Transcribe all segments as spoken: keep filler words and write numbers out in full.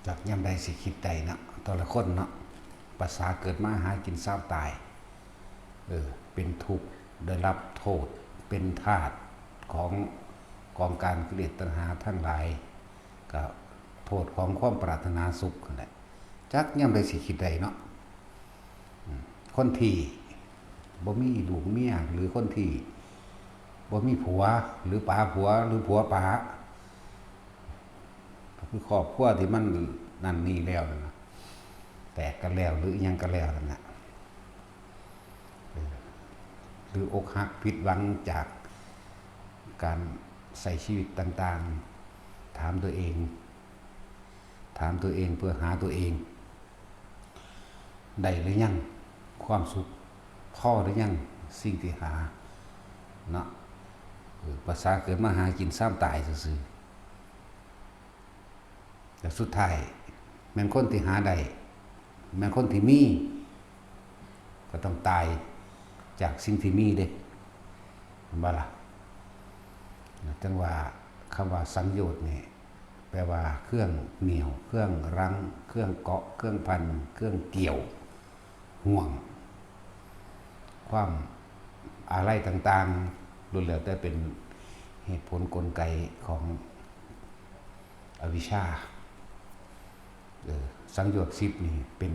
จักยามใดสิคิดได้เนาะ แต่ละคนเนาะ ประสาเกิดมาหากินเช้าตาย เออ เป็นทุกข์ ได้รับโทษ เป็นทาสของกองการกิเลสตัณหาทั้งหลาย ก็โทษของความปรารถนาสุขนั่นแหละ จักยามใดสิคิดได้เนาะ อืม คนที่บ่มีลูกเมีย หรือคนที่บ่มีผัว หรือป๋าผัว หรือผัวป๋า ก็คือครอบครัวที่มันนั่นนี่แล้วนั่นน่ะ แตกกันแล้ว หรืออิหยังกันแล้วนั่นน่ะ เออ หรืออกหักผิดหวังจากการใช้ชีวิตต่างๆ ถามตัวเอง ถามตัวเองเพื่อหาตัวเอง ได้หรือยังความสุข พอหรือยังสิ่งที่หา เนาะ เออ ประสาเกิดมาหากินเช้าตายซื่อๆ แต่สุดท้าย แม่นคนที่หาได้ แม่นคนที่มี ก็ต้องตายจากสิ่งที่มีเด้ เห็นบ่ล่ะ จังว่าคำว่าสังโยชน์นี่ แปลว่าเครื่องเหนี่ยว เครื่องรั้ง เครื่องเกาะ เครื่องพัน เครื่องเกี่ยว ห่วง ความอาลัยต่างๆ ล้วนแล้วแต่เป็นเหตุผลกลไกของอวิชชา เออ สังโยชน์สิบนี่เป็น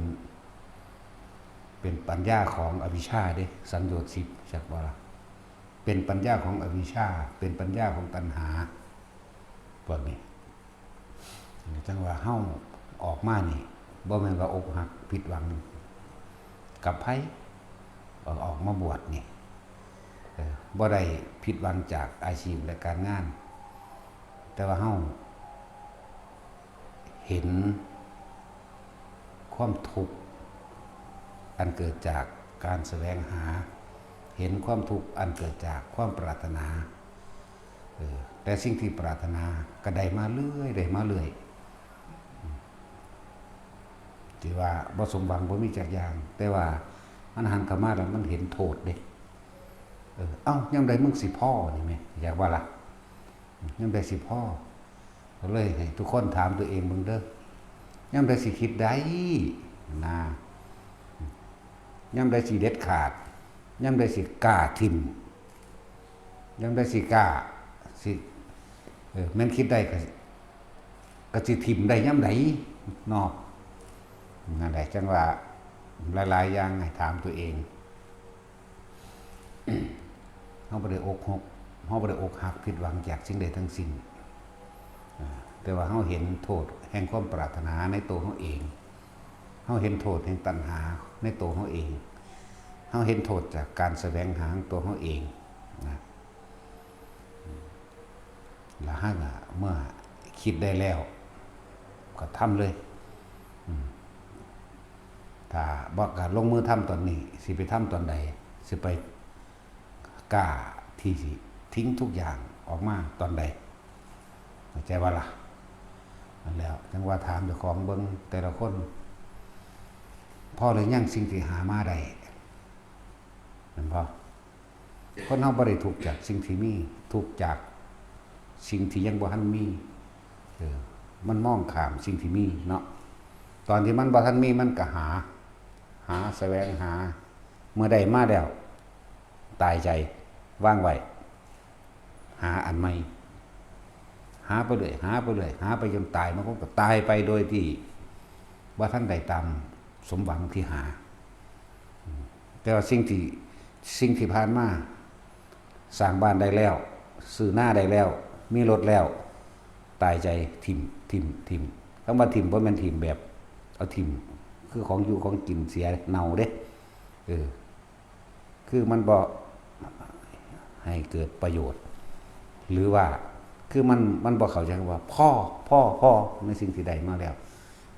เป็นปัญญาของอวิชชาเด้ สังโยชน์สิบ จักบ่ล่ะ เป็นปัญญาของอวิชชา เป็นปัญญาของตัณหา พวกนี้ จังว่าเฮาออกมานี่ บ่แม่นว่าอกหักผิดหวังกับไผ ออก ออกมาบวชนี่ เออ บ่ได้ผิดหวังจากอาชีพและการงาน แต่ว่าเฮาเห็นความทุกข์อันเกิดจากการแสวงหา เห็นความทุกข์อันเกิดจากความปรารถนา เออ แต่สิ่งที่ปรารถนาก็ได้มาเรื่อย ได้มาเรื่อย ที่ว่าบ่สมหวังบ่มีจักอย่าง แต่ว่ามันหันเข้ามาแล้วมันเห็นโทษเด้ เออ เอ้า ยามใดมึงสิพอนี่แหม อยากว่าล่ะ ยามใดสิพอ ก็เลยให้ทุกคนถามตัวเองเบิ่งเด้อ ยามใดสิคิดได้นะ ยามใดสิเด็ดขาด ยามใดสิกล้าถิ่ม ยามใดสิกล้า สิ เออ แม่นคิดได้ก็ ก็สิถิ่มได้ยามใดเนาะ นั่นแหละ จังว่าหลายๆอย่างให้ถามตัวเอง เฮาบ่ได้อกหัก เฮาบ่ได้อกหักผิดหวังจากสิ่งใดทั้งสิ้น อ่า แต่ว่าเฮาเห็นโทษแห่งความปรารถนาในตัวเฮาเอง เฮาเห็นโทษแห่งตัณหาในตัวเฮาเอง เฮาเห็นโทษจากการแสวงหาของตัวเฮาเองนะ แล้วเฮาก็เมื่อคิดได้แล้ว ก็ทำเลย อืม ถ้าบ่กล้าลงมือทำตอนนี้ สิไปทำตอนใด สิไปกล้าที่สิทิ้งทุกอย่างออกมาตอนใด เข้าใจบ่ล่ะ นั่นแหล้ว จังว่าถามเจ้าของเบิ่งแต่ละคน พอหรือยังสิ่งที่หามาได้ แม่นบ่ คนเฮาบ่ได้ทุกข์จากสิ่งที่มี ทุกข์จากสิ่งที่ยังบ่ทันมี เออ มันมองข้ามสิ่งที่มีเนาะ ตอนที่มันบ่ทันมีมันก็หา หาแสวงหา เมื่อได้มาแล้ว ตายใจ วางไว้ หาอันใหม่ หาไปเรื่อย หาไปเรื่อย หาไปจนตาย บางคนก็ตายไปโดยที่บ่ทันได้ตามสมหวังที่หา แต่ว่าสิ่งที่ สิ่งที่ผ่านมา สร้างบ้านได้แล้ว ซื้อนาได้แล้ว มีรถแล้ว ตายใจถิ่ม ถิ่ม ถิ่ม คำว่าถิ่มบ่แม่นถิ่มแบบเอาถิ่ม คือของอยู่ของกินเสียเน่าเด้ เออ คือมันบ่ให้เกิดประโยชน์ หรือว่า คือมัน มันบ่เข้าใจว่าพอ พอ พอ ในสิ่งที่ได้มาแล้ว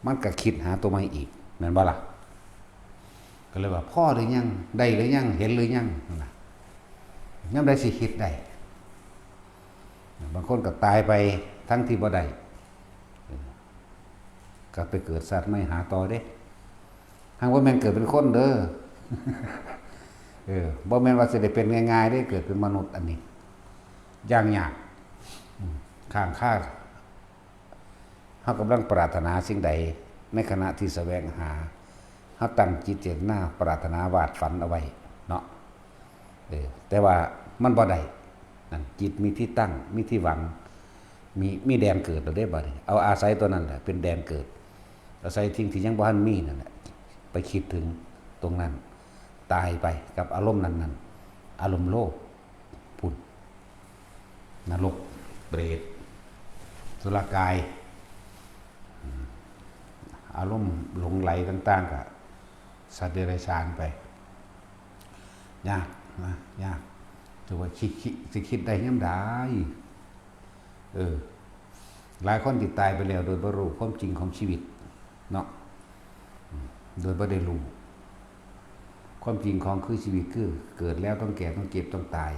มันก็คิดหาตัวใหม่อีก แม่นบ่ล่ะ ก็เลยว่าพอหรือยัง ได้หรือยัง เห็นหรือยัง นั่นน่ะ ยามใดสิคิดได้ บางคนก็ตายไปทั้งที่บ่ได้ เออ ก็ไปเกิดชาติใหม่หาต่อเด้ หากว่าแม่นเกิดเป็นคนเด้อ เออ บ่แม่นว่าสิได้เป็นง่ายๆเด้ เกิดเป็นมนุษย์อันนี้ อย่างยาก อืม ค้างคา เรากำลังปรารถนาสิ่งใด ในขณะที่แสวงหา เราตั้งจิตเจตนาปรารถนาวาดฝันเอาไว้เนาะ เออ แต่ว่ามันบ่ได้ นั่นจิตมีที่ตั้ง มีที่หวัง มี มีแดนเกิดแล้วเด้บัดนี้ เอาอาศัยตัวนั้นแหละเป็นแดนเกิด อาศัยสิ่งที่ยังบ่ทันมีนั่นแหละ ไปคิดถึงตรงนั้น ตายไปกับอารมณ์นั้นๆ อารมณ์โลภ พุ้น นรก เปรต สุรกาย อืม อารมณ์หลงไหลต่างๆ ก็สัตว์เดรัจฉานไป ยากนะ ยาก ถือว่าคิด คิด สิคิดได้ยามใด เออ หลายคนที่ตายไปแล้วโดยบ่รู้ความจริงของชีวิตเนาะ อืม โดยบ่ได้รู้ ความจริงของคือชีวิตคือเกิดแล้วต้องแก่ ต้องเจ็บ ต้องตาย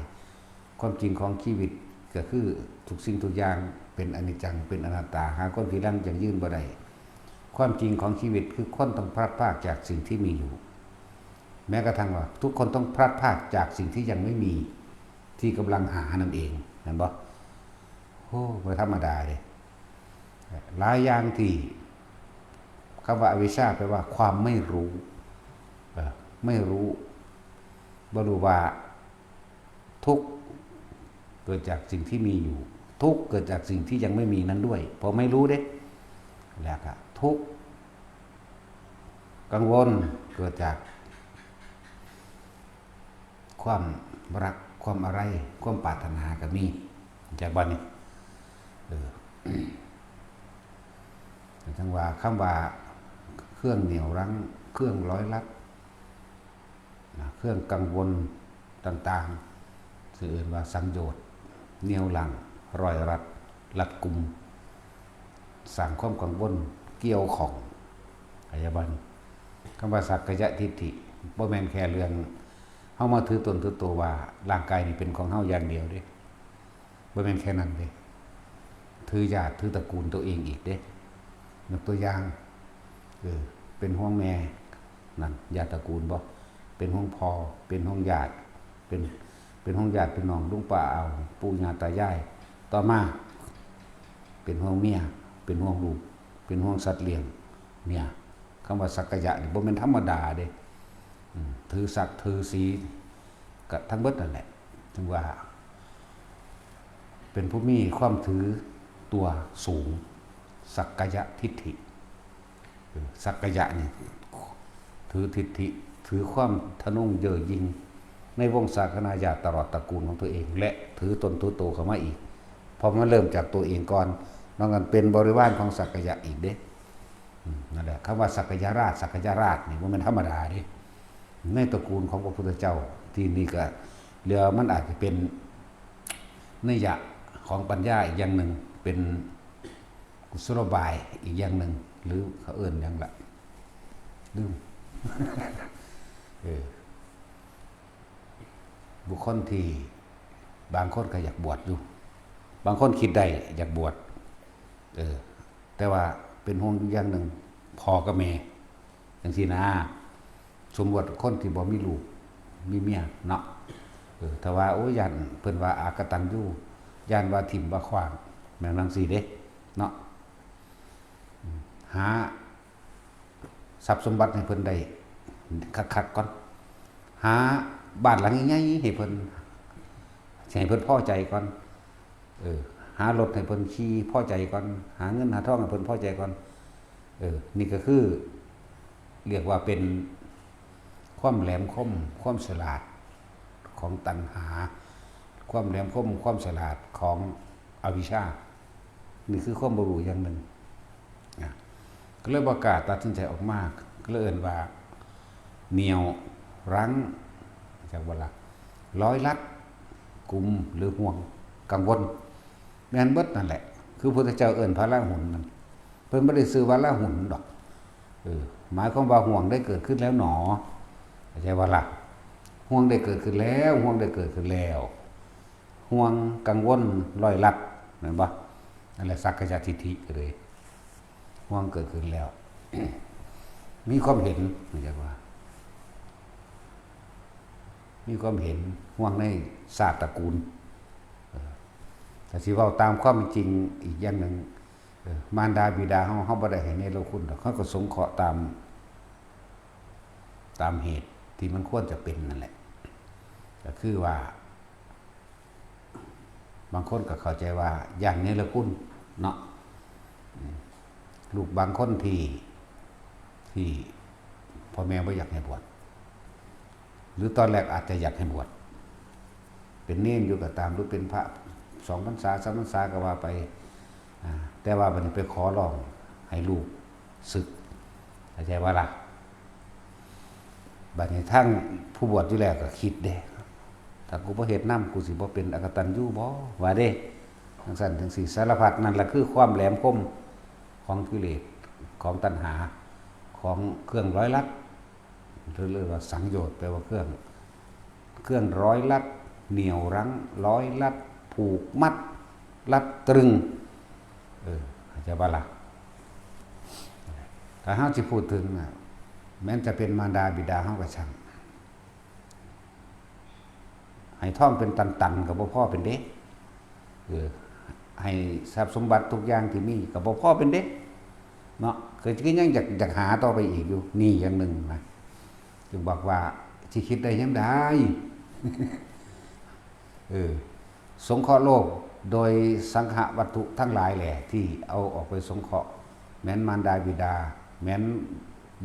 ความจริงของชีวิตก็คือทุกสิ่งทุกอย่างเป็นอนิจจัง เป็นอนัตตา หาความทีหลังยั่งยืนบ่ได้ ความจริงของชีวิตคือคนต้องพลัดพรากจากสิ่งที่มีอยู่ แม้กระทั่งว่าทุกคนต้องพลัดพรากจากสิ่งที่ยังไม่มี ที่กำลังหานั่นเอง เห็นบ่ โอ้ บ่ธรรมดาเด้ หลายอย่างที่ คำว่าอวิชชาแปลว่าความไม่รู้ เอ่อ ไม่รู้ บ่รู้ว่าทุกข์เกิดจากสิ่งที่มีอยู่ ทุกข์เกิดจากสิ่งที่ยังไม่มีนั้นด้วย พอไม่รู้เด้ แล้วก็ทุกข์ กังวลเกิดจาก ความรัก ความอะไร ความปรารถนาก็มี จากบ้านนี้ เออ จั่งว่าคำว่าเครื่องเหนี่ยวรั้ง เครื่องร้อยรัดนะ เครื่องกังวลต่างๆ ซึ่งเอิ้นว่าสังโยชน์ เหนี่ยวรั้ง ร้อยรัด รัดกุม สร้างความกังวล เกี่ยวข้อง พยาบาล คำว่าสักกายทิฏฐิ บ่แม่นแค่เรื่อง เฮามาถือตนถือตัวว่าร่างกายนี่เป็นของเฮาอย่างเดียวเด้ บ่แม่นแค่นั้นเด้ ถือญาติถือตระกูลตัวเองอีกเด้ ยกตัวอย่าง เออ เป็นห่วงแม่ นั่น ญาติตระกูลบ่ เป็นห่วงพ่อ เป็นห่วงญาติ เป็น เป็นห่วงญาติพี่น้อง ลุงป้าอา ปู่ย่าตายาย ต่อมา เป็นห่วงเมีย เป็นห่วงลูก เป็นห่วงสัตว์เลี้ยง เนี่ย คำว่าสักกายะนี่บ่แม่นธรรมดาเด้ อืม ถือศักดิ์ถือศรี ก็ทั้งเบิดนั่นแหละ ถึงว่า เป็นผู้มีความถือตัวสูง สักกายะทิฏฐิ เออ สักกายะนี่ ถือทิฏฐิ ถือความทะนงเย่อหยิ่ง ในวงศาคณาญาติตลอดตระกูลของตัวเอง และถือตนถือโตเข้ามาอีก เพราะมันเริ่มจากตัวเองก่อน นอกนั้นเป็นบริวารของสักกายะอีกเด้ อืม นั่นแหละ คำว่าสักกายราช สักกายราชนี่บ่แม่นธรรมดาเด้ ในตระกูลของพระพุทธเจ้า ที่นี่ก็เรียกว่ามันอาจจะเป็นนัยยะของปัญญาอีกอย่างหนึ่ง เป็นกุศโลบายอีกอย่างหนึ่ง หรือเขาเอิ้นหยังละ ลืม เออ บุคคลที่บางคนก็อยากบวชอยู่ บางคนคิดได้อยากบวช เออ แต่ว่าเป็นห่วงอยู่อย่างหนึ่ง พ่อกับแม่ จั่งซี้นะ สมมุติคนที่บ่มีลูก มีเมียเนาะ เออ ถ้าว่า โอ้ย ย้านเพิ่นว่าอากตัญญู ย้านว่าถิ่มว่าขว้าง แม่นจั่งซี้เด้ เนาะ อืม หาทรัพย์สมบัติให้เพิ่นได้คักๆก่อน หาบ้านหลังใหญ่ๆให้เพิ่น ให้เพิ่นพอใจก่อน เออ หารถให้เพิ่นขี่พอใจก่อน หาเงินหาทองให้เพิ่นพอใจก่อน เออ นี่ก็คือ เรียกว่าเป็นความแหลมคม ความฉลาดของตัณหา ความแหลมคม ความฉลาดของอวิชชา นี่คือความบ่รู้อย่างหนึ่งนะ ก็เลยบ่กล้าตัดสินใจออกมา ก็เลยเอิ้นว่า เหนี่ยวรั้ง จักบ่ล่ะ ร้อยรัด กุม หรือห่วง กังวล แม่นเบิดนั่นแหละ คือพุทธเจ้าเอิ้นพระราหุลนั่น เพิ่นบ่ได้ชื่อว่าราหุลดอก เออ หมายความว่าห่วงได้เกิดขึ้นแล้วหนอ เข้าใจบ่ล่ะ ห่วงได้เกิดขึ้นแล้ว ห่วงได้เกิดขึ้นแล้ว ห่วงกังวลร้อยรัด แม่นบ่ นั่นแหละสักกายทิฏฐิก็เลย ห่วงเกิดขึ้นแล้ว มีความเห็น เข้าใจบ่ มีความเห็นห่วงในชาติตระกูล เออ ถ้าสิเว้าตามความเป็นจริงอีกอย่างหนึ่ง มารดาบิดาเฮา เฮาบ่ได้ให้เนรคุณดอก เฮาก็สงเคราะห์ตาม ตามเหตุที่มันควรจะเป็นนั่นแหละ ก็คือว่า บางคนก็เข้าใจว่าย้านเนรคุณเนาะ อืม ลูกบางคนที่ ที่พ่อแม่บ่อยากให้บวช หรือตอนแรกอาจจะอยากให้บวช เป็นเณรอยู่ก็ตาม หรือเป็นพระสองพรรษา สามพรรษาก็ว่าไป อ่า แต่ว่าบัดนี้ไปขอร้องให้ลูกสึก เข้าใจบ่ล่ะ? บัดนี้ทางผู้บวชอยู่แล้วก็คิดเด้ ถ้ากูบ่เฮ็ดนำ กูสิบ่เป็นอกตัญญูบ่ ว่าเด้ จั่งซั้นจั่งซี้ สารพัด นั่นล่ะคือความแหลมคมของกิเลส ของตัณหา ของเครื่องร้อยลัด เรียกว่าสังโยชน์ แปลว่าเครื่อง เครื่องร้อยลัด เหนี่ยวรั้ง ร้อยลัด ผูกมัด รัดตรึง เออ เข้าใจบ่ล่ะ? ถ้าเฮาสิพูดถึงน่ะ แม้นจะเป็นมารดาบิดาเฮาก็ช่าง ให้ทองเป็นตันๆ ก็บ่พอเป็นเด้ เออ ให้ทรัพย์สมบัติทุกอย่างที่มีก็บ่พอเป็นเด้ เนาะ ก็ยังอยาก อยากหาต่อไปอีกอยู่ นี่อย่างหนึ่งนะ จึงบอกว่าสิคิดได้ยามใด เออ สงเคราะห์โลกโดยสังฆวัตถุทั้งหลายแหละ ที่เอาออกไปสงเคราะห์ แม้นมารดาบิดา แม้น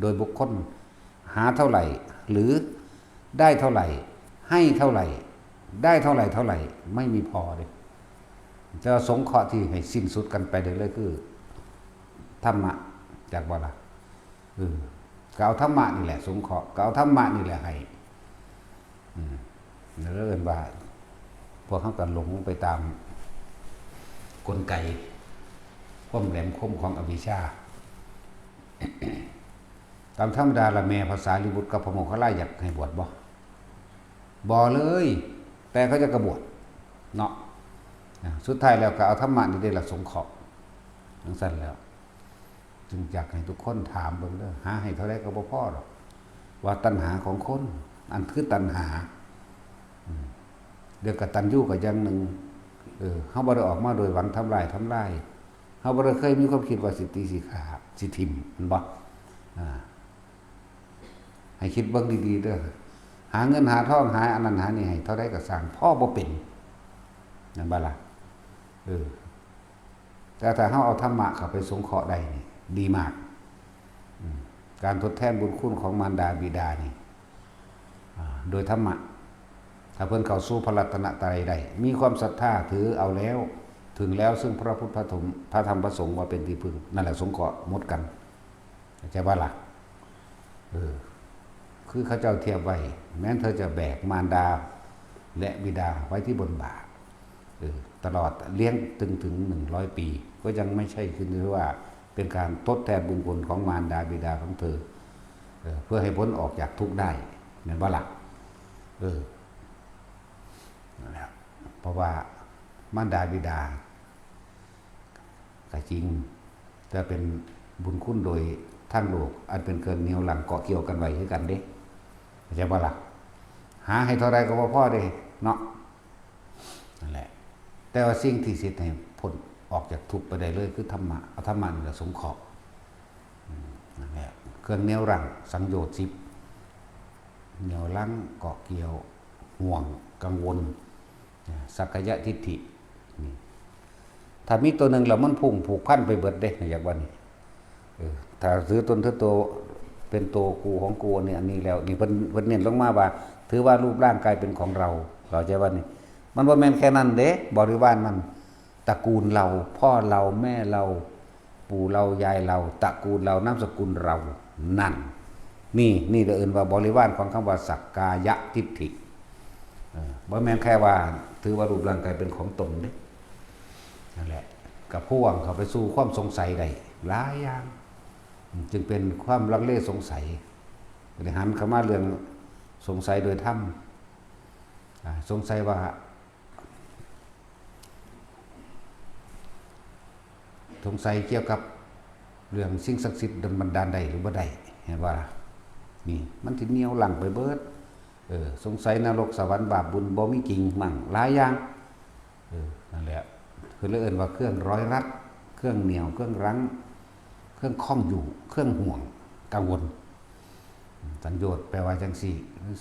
โดยบุคคล หาเท่าไหร่ หรือได้เท่าไหร่ ให้เท่าไหร่ ได้เท่าไหร่ เท่าไหร่ ไม่มีพอเลย จะสงเคราะห์ที่ให้สิ้นสุดกันไปเลย เลยคือ ธรรมะ จักบ่ล่ะ เออ ก็เอาธรรมะนี่แหละสงเคราะห์ ก็เอาธรรมะนี่แหละให้ อืม แล้วเอิ้นว่า พวกเฮาก็หลงไปตามกลไก ความแหลมคมของอวิชชา ตามธรรมดาละ แม่พระสารีบุตรกับพระโมคคัลลาอยากให้บวชบ่? บ่เลย แต่เขาจะกระบวชเนาะ อ่ะ สุดท้ายแล้วก็เอาธรรมะนี่ได้ละสงเคราะห์ จั่งซั้นแล้ว จึงอยากให้ทุกคนถามเบิ่งเด้อ หาให้เท่าใดก็บ่พอดอก ว่าตัณหาของคน อันคือตัณหา อืม เรื่องกตัญญูก็อย่างหนึ่ง เออ เฮาบ่ได้ออกมาโดยหวังทำลาย ทำลาย เฮาบ่ได้เคยมีความคิดว่าสิตีสิฆ่า สิถิ่ม แม่นบ่? อ่า ให้คิดเบิ่งดีๆเด้อ หาเงินหาทอง หาอันนั้นหานี่ให้เท่าใดก็ซ่าง พอบ่เป็น แม่นบ่ล่ะ? เออ แต่ถ้าเฮาเอาธรรมะเข้าไปสงเคราะห์ได้นี่ ดีมาก อืม การทดแทนบุญคุณของมารดาบิดานี่ อ่า โดยธรรมะ ถ้าเพิ่นเข้าสู่พระรัตนตรัยได้ มีความศรัทธาถือเอาแล้ว ถึงแล้วซึ่งพระพุทธ พระธรรม พระธรรม พระสงฆ์ว่าเป็นที่พึ่ง นั่นแหละสงเคราะห์หมดกัน เข้าใจบ่ล่ะ? เออ คือเขาเจ้าเทียบไว้ แม้นเธอจะแบกมารดาและบิดาไว้ที่บนบ่า เออ ตลอดเลี้ยงตึงถึงหนึ่งร้อยปี ก็ยังไม่ใช่ขึ้นชื่อว่าเป็นการทดแทนบุญคุณของมารดาบิดาของเธอ เออ เพื่อให้พ้นออกจากทุกข์ได้ แม่นบ่ล่ะ? เออ นั่นแหละ เพราะว่ามารดาบิดา ก็จริง แต่เป็นบุญคุณโดยทางโลก อันเป็นเครื่องเหนี่ยวรั้งเกาะเกี่ยวกันไว้คือกันเด้ เข้าใจบ่ล่ะ? หาให้เท่าใดก็บ่พอเด้เนาะ นั่นแหละ แต่ว่าสิ่งที่สิเฮ็ดให้พ้นออกจากทุกข์ไปได้เลยคือธรรมะ เอาธรรมะนี่ล่ะสงเคราะห์ อืม นั่นแหละ เครื่องเหนี่ยวรั้งสังโยชน์สิบ เหนี่ยวรั้งเกาะเกี่ยว ห่วง กังวล สักกายทิฏฐิ นี่ ถ้ามีตัวหนึ่งแล้วมันพุ่งผูกพันไปเบิดเด้ อยากว่านี่ เออ ถ้าถือตนถือตัวเป็นตัวกูของกู อันนี้ อันนี้แล้ว นี่เพิ่น เพิ่นเน้นลงมาว่า ถือว่ารูปร่างกายเป็นของเรา เข้าใจว่านี่ มันบ่แม่นแค่นั้นเด้ บริวารมัน ตระกูลเรา พ่อเรา แม่เรา ปู่เรา ยายเรา ตระกูลเรา นามสกุลเรา นั่น นี่ นี่เอิ้นว่าบริวารของคำว่าสักกายทิฏฐิ เออ บ่แม่นแค่ว่าถือว่ารูปร่างกายเป็นของตนเด้ นั่นแหละ ก็พ่วงเข้าไปสู่ความสงสัยได้หลายอย่าง จึงเป็นความลังเลสงสัย ก็เลยหันเข้ามาเรื่องสงสัยโดยธรรม อ่า สงสัยว่า สงสัยเกี่ยวกับเรื่องสิ่งศักดิ์สิทธิ์ดลบันดาลได้หรือบ่ได้ เห็นบ่ล่ะ นี่ มันสิเหนี่ยวรั้งไปเบิด เออ สงสัยนรกสวรรค์บาปบุญบ่มีจริงมั่ง หลายอย่าง เออ นั่นแหละ เพิ่นเลยเอิ้นว่าเครื่องร้อยรัด เครื่องเหนี่ยว เครื่องรั้ง เครื่องข้องอยู่ เครื่องห่วง กังวล สัญโยชน์แปลว่าจังซี่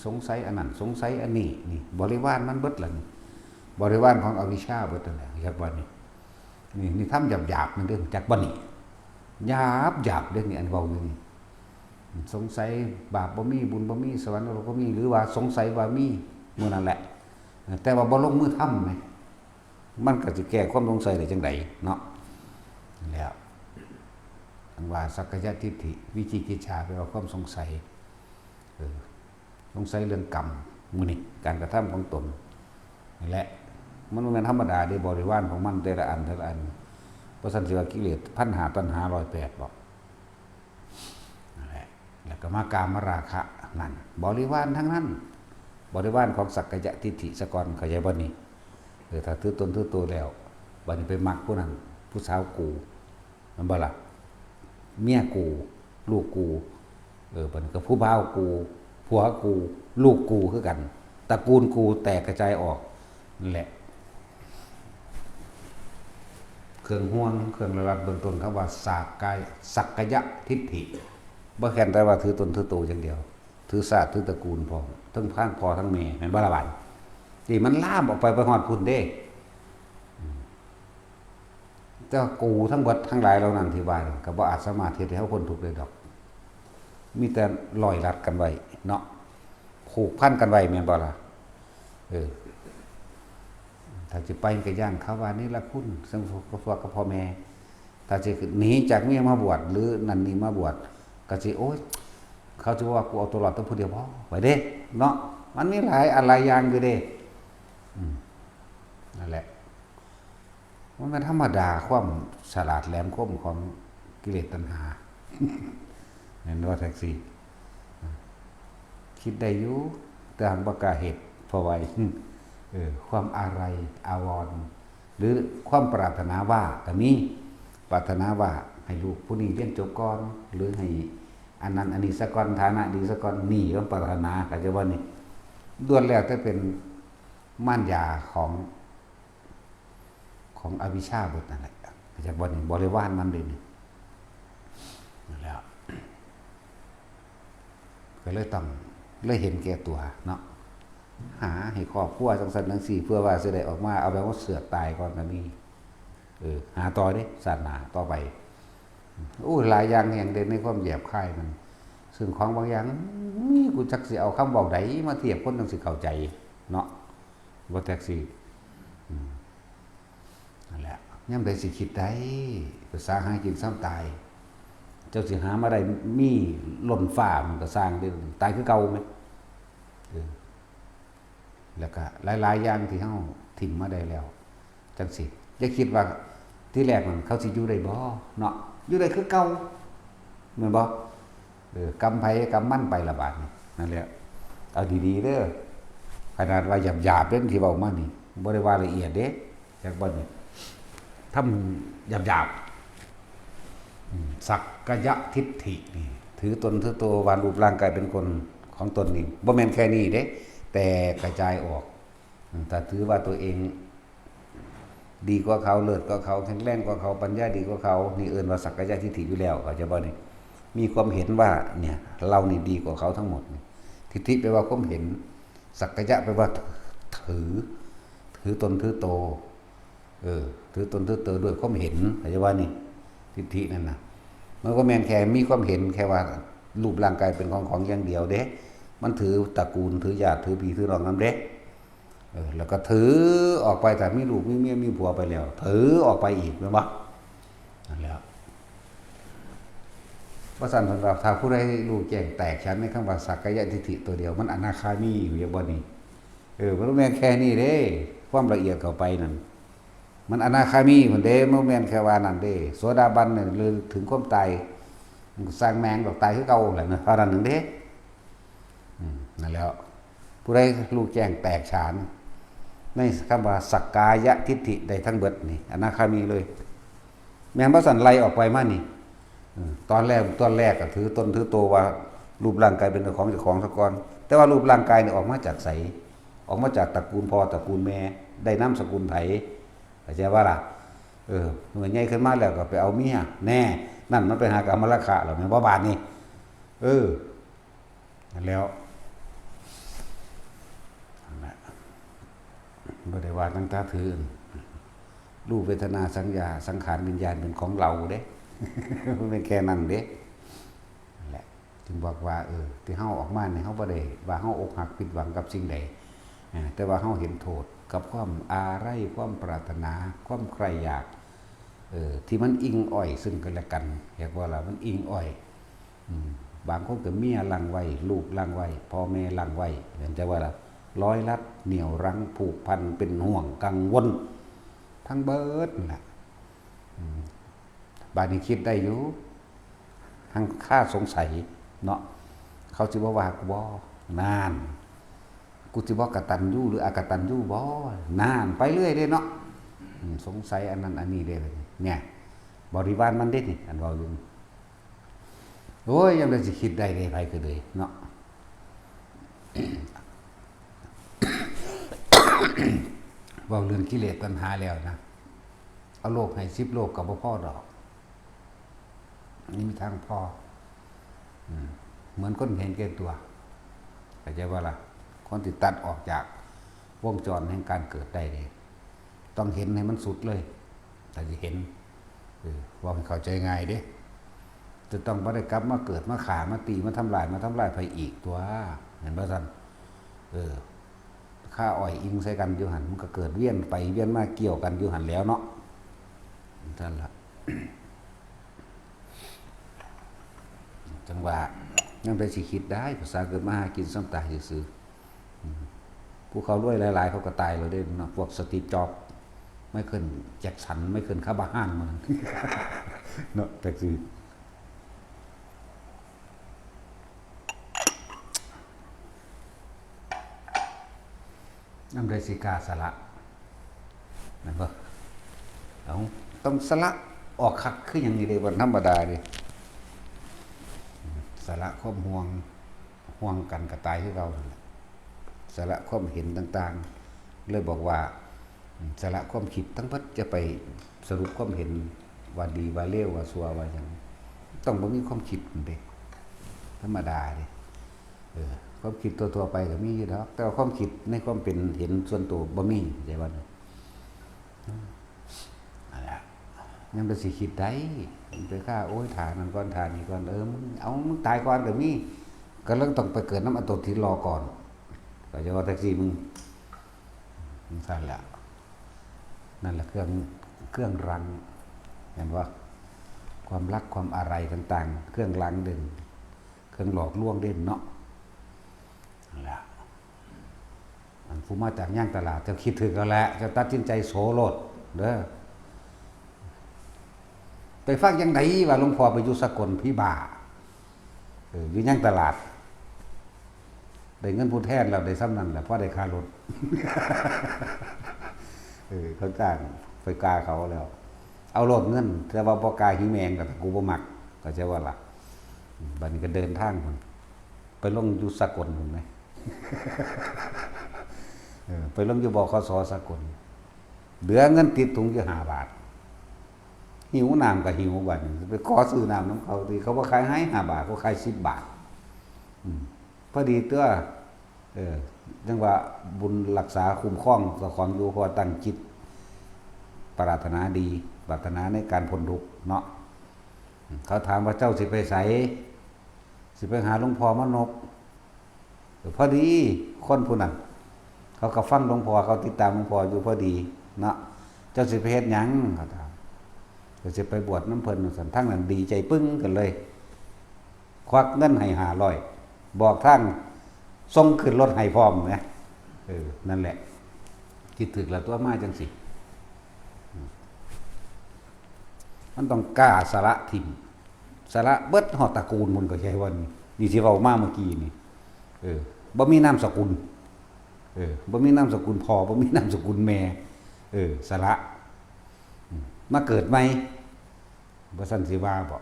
สงสัยอันนั้น สงสัยอันนี้ นี่ บริวารมันเบิดล่ะนี่ บริวารของอวิชชาเบิดนั่นแหละ จักบ่นี่ นี่ นี่ธรรมหยาบๆ นั่นเด้อ จักบ่นี่ หยาบๆ เด้อนี่ อันเว้าอยู่นี่ สงสัยบาปบ่มี บุญบ่มี สวรรค์นรกบ่มี หรือว่าสงสัยว่ามี มื้อนั้นแหละ แต่ว่าบ่ลงมือทำแหม มันก็สิแก้ความสงสัยได้จังใดเนาะ แล้ว อันว่าสักกายทิฏฐิ วิจิกิจฉา แปลว่าความสงสัย เออ สงสัยเรื่องกรรม มื้อนี้ การกระทำของตน นี่แหละ มันบ่แม่นธรรมดาเด้ บริวารของมันแต่ละอัน แต่ละอัน เพราะฉะนั้นสิว่ากิเลส พันห้า ตัณหา ร้อยแปด บอก นั่นแหละ แล้วก็มากามราคะนั่น บริวารทั้งนั้น บริวารของสักกายทิฏฐิซะก่อน เข้าใจบ่นี่ เออ ถ้าถือตนถือตัวแล้ว บัดนี้ไปมักผู้นั้น ผู้สาวกู แม่นบ่ล่ะ เมียกู ลูกกู เออ บัดนี้ก็ผู้บ่าวกู ผัวกู ลูกกูคือกัน ตระกูลกูแตกกระจายออก นั่นแหละ เครื่องห่วง เครื่องระวังเบื้องต้น คำว่าสักกาย สักกายทิฏฐิ บ่แค่นแต่ว่าถือตนถือตัวอย่างเดียว ถือชาติถือตระกูลพร้อม ทั้งพ่อทั้งแม่ แม่นบ่ล่ะบาด นี่มันลามออกไป ไปฮอดพุ้นเด้ อืม แต่ว่ากูทั้งเบิดทั้งหลายเหล่านั้นที่ว่านี่ ก็บ่อาจสามารถเฮ็ดให้เฮาพ้นทุกข์ได้ดอก มีแต่ร้อยรัดกันไว้เนาะ ผูกพันกันไว้ แม่นบ่ล่ะ เออ ถ้าสิไปก็ย้านเขาว่าเนรคุณ ซึ่งพวกกับพ่อแม่ ถ้าสิหนีจากเมียมาบวช หรือนั่นนี่มาบวช ก็สิ โอ๊ย เขาสิว่ากูเอาตัวรอดแต่ผู้เดียวบ่ ไปเด้ เนาะ มันมีหลายอันหลายอย่างอยู่เด้ อืม นั่นแหละ มันเป็นธรรมดา ความฉลาดแหลมคมของกิเลสตัณหา แม่นบ่ แท็กซี่ คิดได้อยู่ แต่หากบ่กล้าเฮ็ด เพราะว่า เออ ความอาลัยอาวรณ์ หรือความปรารถนาว่าก็มี ปรารถนาว่าให้ลูกผู้นี้เรียนจบก่อน หรือให้อันนั้นอันนี้ซะก่อน ฐานะดีซะก่อน นี่ความปรารถนา เข้าใจบ่นี่ ล้วนแล้วแต่เป็นมารยาของ ของอวิชชาเบิดนั่นแหละ เข้าใจบ่นี่ บริวารมันเด้นี่ นั่นแหละ ก็เลยต้อง เลยเห็นแก่ตัวเนาะ หาให้ครอบครัวจังซั่นจังซี่ เพื่อว่าสิได้ออกมา เอาแบบว่าเสือกตายก่อนก็มี เออ หาต่อเด้ ชาติหน้าต่อไป โอ้ หลายอย่างแฮงเด้ในความหยาบคายมัน ซึ่งของบางอย่าง อื้อ กูจักสิเอาคำเว้าใดมาเทียบคนจังสิเข้าใจเนาะ บ่แท็กซี่ อืม นั่นแหละ ยามใดสิคิดได้ ภาษาหากินซ้ำตาย เจ้าสิหามาได้มีล้นฟ้ามันก็ซ่างเด้ ตายคือเก่าแหม เออ แล้วก็หลายๆอย่างที่เฮาถิ่มมาได้แล้ว จังซี่ อย่าคิดว่าทีแรกนั่นเขาสิอยู่ได้บ่เนาะ อยู่ได้คือเก่า แม่นบ่ เออ กรรมไผกรรมมันไปละบาดนี้ นั่นแหละ เอาดีๆเด้อ ขนาดว่าหยาบๆเด้ที่เว้ามานี่ บ่ได้ว่าละเอียดเด้ จักบ่นี่ ทำหยาบๆ อืม สักกายทิฏฐินี่ ถือตนถือตัวว่ารูปร่างกายเป็นคนของตนนี่ บ่แม่นแค่นี้เด้ แต่กระจายออก อืม ถ้าถือว่าตัวเองดีกว่าเขา เลิศกว่าเขา แข็งแรงกว่าเขา ปัญญาดีกว่าเขา นี่เอิ้นว่าสักกายทิฏฐิอยู่แล้ว เข้าใจบ่นี่ มีความเห็นว่าเนี่ย เรานี่ดีกว่าเขาทั้งหมดนี่ ทิฏฐิแปลว่าความเห็น สักกายะแปลว่าถือ ถือตนถือโต เออ ถือตนถือโตด้วยความเห็น เข้าใจว่านี่ ทิฏฐินั่นน่ะ มันก็แม่นแค่มีความเห็นแค่ว่ารูปร่างกายเป็นของของอย่างเดียวเด้ มันถือตระกูล ถือญาติ ถือพี่ถือน้องนำเด้ เออ แล้วก็ถือออกไป ถ้ามีลูกมีเมียมีผัวไปแล้ว ถือออกไปอีก แม่นบ่ นั่นแหละ ว่าซั่นเพิ่นว่า ถ้าผู้ใดรู้แจ้งแตกฉานในคำว่าสักกายทิฏฐิตัวเดียว มันอนาคามีอยู่ อย่าบ่นี่ เออ มันบ่แม่นแค่นี้เด้ ความละเอียดเข้าไปนั่น มันอนาคามีพุ้นเด้ มันบ่แม่นแค่ว่านั่นเด้ โสดาบันนี่ หรือถึงความตาย มันก็ซ่างแม่งดอก ตายคือเก่าแหละนะ เท่านั้นหนึ่งเด้ อืม นั่นแหล้ว ผู้ใดรู้แจ้งแตกฉาน ในคำว่าสักกายทิฏฐิได้ทั้งเบิดนี่ อนาคามีเลย แม่นบ่ซั่นไล่ออกไปมานี่ อืม ตอนแรก ตอนแรกก็ถือตนถือโตว่ารูปร่างกายเป็นของเจ้าของซะก่อน แต่ว่ารูปร่างกายนี่ออกมาจากไส ออกมาจากตระกูลพ่อตระกูลแม่ ได้นามสกุลไผ เข้าใจบ่ล่ะ เออ เมื่อใหญ่ขึ้นมาแล้วก็ไปเอาเมีย แน่ นั่นมันไปหากามราคะแล้วแม่นบ่บาดนี้ เออ นั่นแล้ว นั่นแหละ บ่ได้ว่าตั้งแต่ถือ รูปเวทนาสัญญาสังขารวิญญาณเป็นของเราเด้ มันเป็นแค่นั้นเด้ นั่นแหละ จึงบอกว่า เออ ที่เฮาออกมาเนี่ย เฮาบ่ได้ว่าเฮาอกหักผิดหวังกับสิ่งใด อ่า แต่ว่าเฮาเห็นโทษกับความอาลัย ความปรารถนา ความใคร่อยาก เออ ที่มันอิงอ้อยซึ่งกันและกัน เรียกว่าล่ะ มันอิงอ้อย อืม บางคนก็เมียลังไว้ ลูกลังไว้ พ่อแม่ลังไว้ เห็นใจว่าล่ะ ร้อยรัดเหนี่ยวรั้งผูกพันเป็นห่วงกังวล ทั้งเบิดนั่นแหละ อืม บาดนี้คิดได้อยู่ ทั้งค่าสงสัยเนาะ เขาสิบ่ว่ากูบ่ นาน กูสิบ่กตัญญูหรืออกตัญญูบ่ นาน ไปเรื่อยเด้เนาะ อืม สงสัยอันนั้นอันนี้เด้ เนี่ย บริวารมันเด้นี่ อันเว้าอยู่ โอ้ย ยังได้สิคิดได้เด้ ไผคือเลยเนาะ เว้าเรื่องกิเลสตัณหาแล้วนะ เอาโลกให้สิบโลกก็บ่พอดอก นี่มีทางพอ อืม เหมือนคนเห็นแก่ตัว เข้าใจบ่ล่ะ คนที่ตัดออกจากวงจรแห่งการเกิดได้นี่ ต้องเห็นให้มันสุดเลย ถ้าสิเห็น เออ เว้าให้เข้าใจง่ายเด้ จะต้องบ่ได้กลับมาเกิด มาฆ่า มาตี มาทำลาย มาทำลายไผอีกตัว เห็นบ่ซั่น เออ ค่าอ้อยอิงใส่กันอยู่หั่น มันก็เกิดเวียนไปเวียนมาเกี่ยวกันอยู่หั่นแล้วเนาะ ซั่นล่ะ จังว่า ยังได้สิคิดได้ ภาษาเกิดมาหากินซ้ำตายซื่อๆ อืม ผู้เขารวยหลายๆ เขาก็ตายแล้วเด้เนาะ พวกสตีฟ จ็อบส์ ไมเคิล แจ็กสัน ไมเคิล คาบาฮาน มัน เนาะ แต่คือ นำได้สิกล้าสละ แม่นบ่ เอา ต้องสละออกคักคือหยังนี่เด้ บ่ธรรมดาเด้ สละความห่วง ห่วงกันก็ตายคือเก่านั่นแหละ สละความเห็นต่างๆ เลยบอกว่า สละความคิดทั้งเบิด จะไปสรุปความเห็นว่าดีว่าเลวว่าชั่วว่าหยัง ต้องบ่มีความคิดนั่นเด้ ธรรมดาเด้ เออ ความคิดทั่วๆ ไปก็มีอยู่ดอก แต่ว่าความคิดในความเป็นเห็นส่วนตัวบ่มี เข้าใจบ่เนี่ย นั่นแหละ ยังไปสิคิดได้ ไปฆ่า โอ้ย ท่านั่นก่อน ท่านี้ก่อน เออ มึง เอา มึงตายก่อนก็มี ก็เลยต้องไปเกิดนำอันโตที่รอก่อน ก็จะว่าแท็กซี่มึง มึงซั่นแหละ นั่นแหละเครื่อง เครื่องรั้ง เห็นบ่ ความรัก ความอาลัยต่างๆ เครื่องรั้งเด่น เครื่องหลอกลวงเด่นเนาะ นั่นแหละ อันผู้มาจากย่างตลาด เจ้าคิดถืกแล้วแหละ เจ้าตัดสินใจโสโลดเด้อ ไปฟังจังไดว่าหลวงพ่อไปอยู่สกล ผีบ้า เออ อยู่ย่างตลาด ได้เงินผู้แทนแล้ว ได้ส่ำนั้นแหละ พอได้ค่ารถ เออ เขาจ้างไปกาเขาแล้ว เอาโลดเงิน แต่ว่าบ่กาหิวแมงก็กูบ่มัก เข้าใจบ่ล่ะ บัดนี้ก็เดินทางพุ้น ไปลงอยู่สกลพุ้นแหม เออ ไปลงอยู่ บขส สกล เหลือเงินติดถุงอยู่ห้าบาท หิวน้ำก็หิวบัดนี้ ไปขอซื้อน้ำนำเขาติ เขาบ่ขายให้ห้าบาท เขาขายสิบบาท อืม พอดีตัว เออ จังว่าบุญรักษาคุ้มครองเจ้าของอยู่ เพราะว่าตั้งจิตปรารถนาดี ปรารถนาในการพ้นทุกข์เนาะ เขาถามว่า เจ้าสิไปไส สิไปหาหลวงพ่อมานพ พอดีคนผู้นั้น เขาก็ฟังหลวงพ่อ เขาติดตามหลวงพ่ออยู่พอดีเนาะ เจ้าสิไปเฮ็ดหยัง เขาถาม ก็สิไปบวชนำเพิ่นว่าซั่น ทางนั้นดีใจปึ้งกันเลย ควักเงินให้ห้าร้อย บอกทางส่งขึ้นรถให้พร้อมนะ เออ นั่นแหละ คิดถืกแล้วตัวมาจังสิ มันต้องกล้าสละถิ่ม สละเบิดฮอดตระกูลพุ้น ก็ใช่ว่านี่ นี่ที่เว้ามาเมื่อกี้นี่ เออ บ่มีนามสกุล เออ บ่มีนามสกุลพ่อ บ่มีนามสกุลแม่ เออ สละ อืม มาเกิดใหม่ บ่ซั่นสิว่าบ่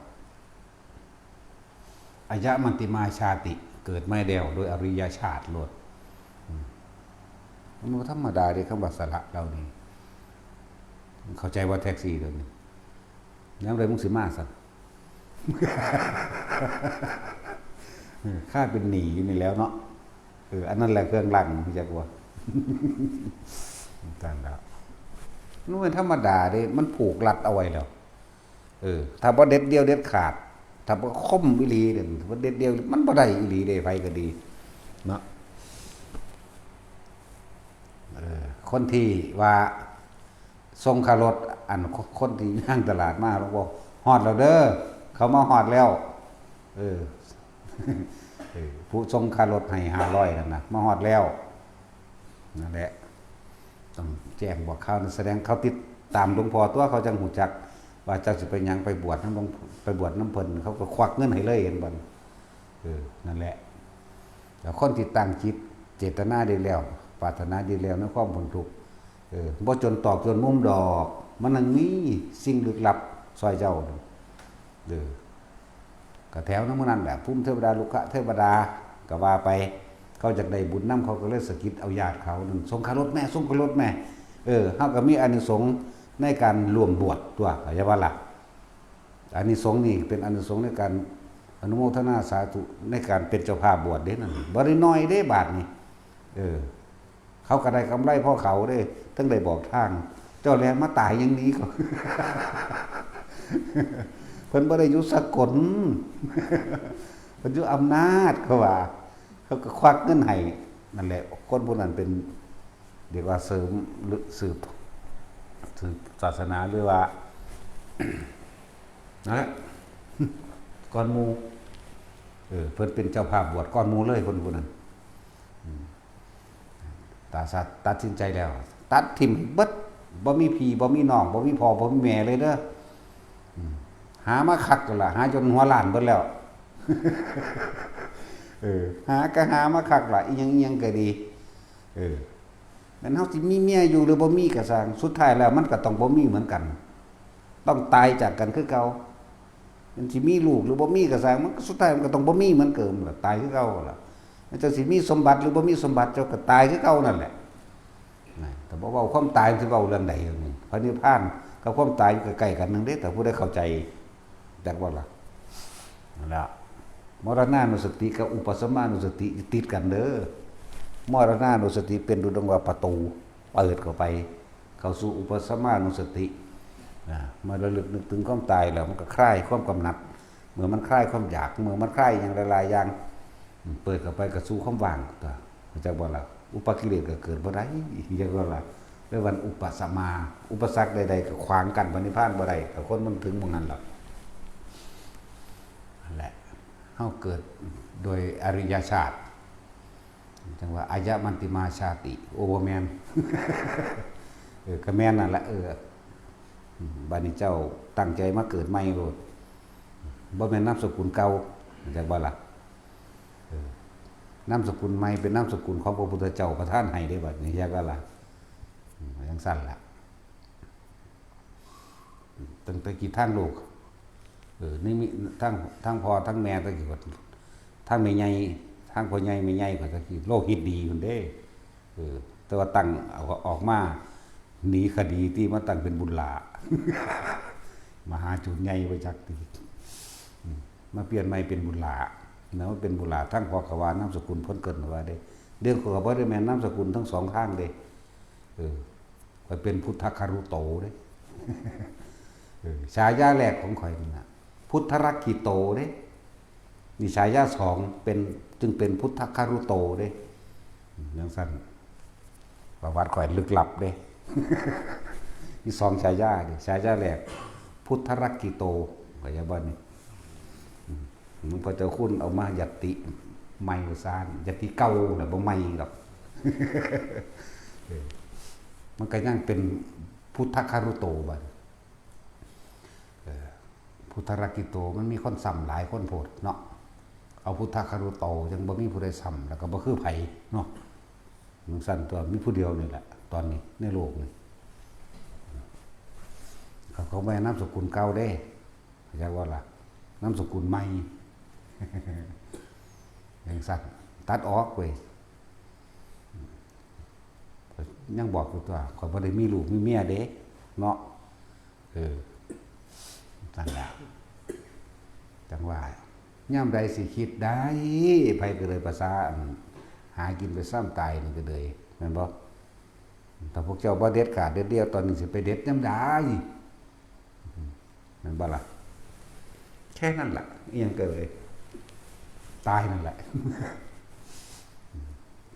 อายะมัตติมาชาติ เกิดใหม่แล้วโดยอริยชาติโลด อืม มันบ่ธรรมดาเด้ คำว่าสละเหล่านี้ เข้าใจว่าแท็กซี่ตัวนี้ ยามใดมึงสิมาสั่น เออ ค่าเป็นหนี้อยู่นี่แล้วเนาะ เออ อันนั้นแหละเครื่องลัง รู้จักว่า นั่นแหละ มันเป็นธรรมดาเด้ มันผูกรัดเอาไว้แล้ว เออ ถ้าบ่เด็ดเดี่ยวเด็ดขาด ถ้าบ่คมอีหลีเนี่ย บ่เด็ดเดี่ยว มันบ่ได้อีหลีเด้ ไผก็ดี เนาะ เออ คนที่ว่า ส่งค่ารถ อัน คนที่ย่างตลาดมา หลวงพ่อ ฮอดแล้วเด้อ เขามาฮอดแล้ว เออ เออ ผู้ส่งค่ารถให้ห้าร้อยนั่นนะ มาฮอดแล้ว นั่นแหละ ต้องแจ้งบอกข่าว แสดงเขาติดตามหลวงพ่อตัว เขาจังฮู้จัก ว่าเจ้าสิไปหยัง ไปบวชนำหลวง ไปบวชนำเพิ่น เขาก็ควักเงินให้เลย เห็นบ่ เออ นั่นแหละ แล้วคนที่ตั้งจิตเจตนาดีแล้ว ปรารถนาดีแล้วในความพ้นทุกข์ เออ บ่จนตอกจนมุมดอก มันยังมีสิ่งลึกลับซอยเจ้า เออ ก็แถวนั้นหมู่นั้นแหละ ภูมิเทวดา ลุกขเทวดา ก็ว่าไป เขาอยากได้บุญนำ เขาก็เลยสะกิดเอาญาติเขานั่น ส่งค่ารถแม่ ส่งค่ารถแม่ เออ เฮาก็มีอานิสงส์ในการร่วมบวชตัว เข้าใจบ่ล่ะ อานิสงส์นี่เป็นอานิสงส์ในการอนุโมทนาสาธุ ในการเป็นเจ้าภาพบวชเด้นั่น บ่ได้น้อยเด้บาทนี่ เออ เขาก็ได้กำไรพอเขาเด้ ทั้งได้บอกทาง เจ้าแล่นมาตายอย่างนี้ก็ เพิ่นบ่ได้อยู่สกล เพิ่นอยู่อำนาจ เขาว่า เขาก็ควักเงินให้ นั่นแหละ คนผู้นั้นเป็น เรียกว่าเสริม หรือสืบ สืบศาสนา หรือว่า นั่นแหละ ก่อนหมู่ เออ เพิ่นเป็นเจ้าภาพบวชก่อนหมู่เลย คนผู้นั้น อืม ตาสัตว์ตัดสินใจแล้ว ตัดถิ่มเบิด บ่มีพี่ บ่มีน้อง บ่มีพ่อ บ่มีแม่เลยเด้อ อืม หามาคักแล้วล่ะ หาจนหัวล้านเบิดแล้ว เออ หาก็หามาคักล่ะ อีหยังอีหยังก็ดี เออ แม่นเฮาสิมีเมียอยู่หรือบ่มีก็ซ่าง สุดท้ายแล้วมันก็ต้องบ่มีเหมือนกัน ต้องตายจากกันคือเก่า มันสิมีลูกหรือบ่มีก็ซ่าง มันก็สุดท้ายมันก็ต้องบ่มีเหมือนเกิมล่ะ ตายคือเก่าล่ะ มันเจ้าสิมีสมบัติหรือบ่มีสมบัติ เจ้าก็ตายคือเก่านั่นแหละ นะ แต่บ่เว้าความตายมันสิเว้าเรื่องใดเรื่องหนึ่ง พระนิพพานกับความตายอยู่ใกล้ๆกันหนึ่งเด้ แต่ผู้ใดเข้าใจ จักบ่ล่ะ นั่นล่ะ มรณานุสติกับอุปสมานุสติติดกันเด้อ มรณานุสติเป็นดุจดังว่าประตู เปิดเข้าไป เข้าสู่อุปสมานุสติ นะ เมื่อระลึกนึกถึงความตายแล้ว มันก็คลายความกำหนัด เมื่อมันคลายความอยาก เมื่อมันคลายอย่างหลายๆอย่าง อืม เปิดเข้าไปก็สู่ความว่างตัว เข้าใจบ่ล่ะ อุปกิเลสก็เกิดบ่ได้ จักบ่ล่ะ เรียกว่าอุปสมา อุปสรรคใดๆก็ขวางกั้นพระนิพพานบ่ได้ แต่คนมันถึงหม่องนั้นล่ะ นั่นแหละ เฮาเกิดโดยอริยชาติ จังว่าอายะมันติมาชาติ โอ้ บ่แม่น เออ ก็แม่นนั่นแหละ เออ อืม บัดนี้เจ้าตั้งใจมาเกิดใหม่โลด บ่แม่นนามสกุลเก่า จักบ่ล่ะ เออ นามสกุลใหม่เป็นนามสกุลของพระพุทธเจ้าประทานให้เด้ บัดนี้ จักบ่ล่ะ อืม จังซั่นล่ะ ตั้งแต่กี้ทางโลก เออ นี่มีทั้ง ทั้งพ่อทั้งแม่ตะกี้ก็ ทั้งแม่ใหญ่ ทั้งพ่อใหญ่แม่ใหญ่ก็ตะกี้โลกฮิตดีพุ่นเด้ เออ แต่ว่าตั้งเอาออกมาหนีคดีที่มาตั้งเป็นบุญหลา มหาจูดใหญ่ไปจักตี อืม มาเปลี่ยนใหม่เป็นบุญหลา นะ ว่าเป็นบุญหลา ทั้งพ่อก็ว่านามสกุลพ้นเกินว่าเด้ เรื่องข้อยก็บ่ได้แม่นนามสกุลทั้งสองทางเด้ เออ ข้อยเป็นพุทธคารุโตเด้ เออ ฉายาแรกของข้อยนี่นะ พุทธรักขิโตเด้ นี่ฉายาสองเป็น จึงเป็นพุทธคารุโตเด้ อืม จังซั่น ประวัติข้อยลึกลับเด้ มีสองฉายาเด้ ฉายาแรก พุทธรักขิโต ข้อยจะบ่นี่ อืม หลวงพ่อเจ้าคุณเอามายัตติใหม่ว่าซ่าน ยัตติเก่าน่ะบ่ใหม่ดอก เออ มันก็ยังเป็นพุทธคารุโตบัด เออ พุทธรักขิโต มันมีคนซ้ำหลายคนโพดเนาะ เอาพุทธคารุโต ยังบ่มีผู้ใดซ้ำ แล้วก็บ่คือไผเนาะ จังซั่นตัว มีผู้เดียวนี่แหละ ตอนนี้ในโลกนี่ เขา เขาบ่ให้นามสกุลเก่าเด้ เข้าใจบ่ล่ะ นามสกุลใหม่ จังซั่น ตัดออกเว้ย ยังบอกอยู่ตัว ข้อยบ่ได้มีลูกมีเมียเด้ เนาะ เออ นั่นแหละ จังว่า ยามใดสิคิดได้ ไผก็เลยภาษาอันหากินไปซ้ำตายนี่ก็เลย แม่นบ่ ถ้าพวกเจ้าบ่เด็ดขาดเด็ดเดี่ยว ตอนนี้สิไปเด็ดยามใด แม่นบ่ล่ะ แค่นั้นล่ะ อิหยังก็เลย ตายนั่นแหละ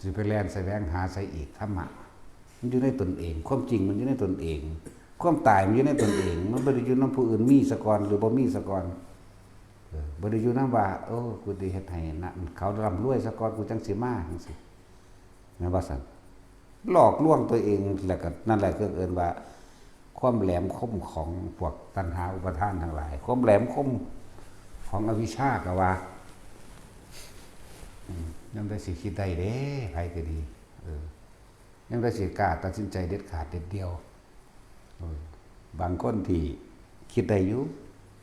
สิไปแล่นแสวงหาใส่อีก ธรรมะ มันอยู่ในตนเอง ความจริงมันอยู่ในตนเอง ความตายมันอยู่ในตนเอง มันบ่ได้อยู่นำผู้อื่น มีซะก่อนหรือบ่มีซะก่อน เออ บ่ได้อยู่นำว่า โอ้ กูสิเฮ็ดให้นะ เขาร่ำรวยซะก่อน กูจั่งสิมา จั่งซี้ แม่นบ่ซั่น หลอกลวงตัวเอง แล้วก็นั่นแหละคือเอิ้นว่า ความแหลมคมของพวกตัณหาอุปาทานทั้งหลาย ความแหลมคมของอวิชชาก็ว่า อืม ยามใดสิคิดได้เด้ ไผก็ดี เออ ยามใดสิกล้าตัดสินใจเด็ดขาดเด็ดเดี่ยว เออ บางคนที่คิดได้อยู่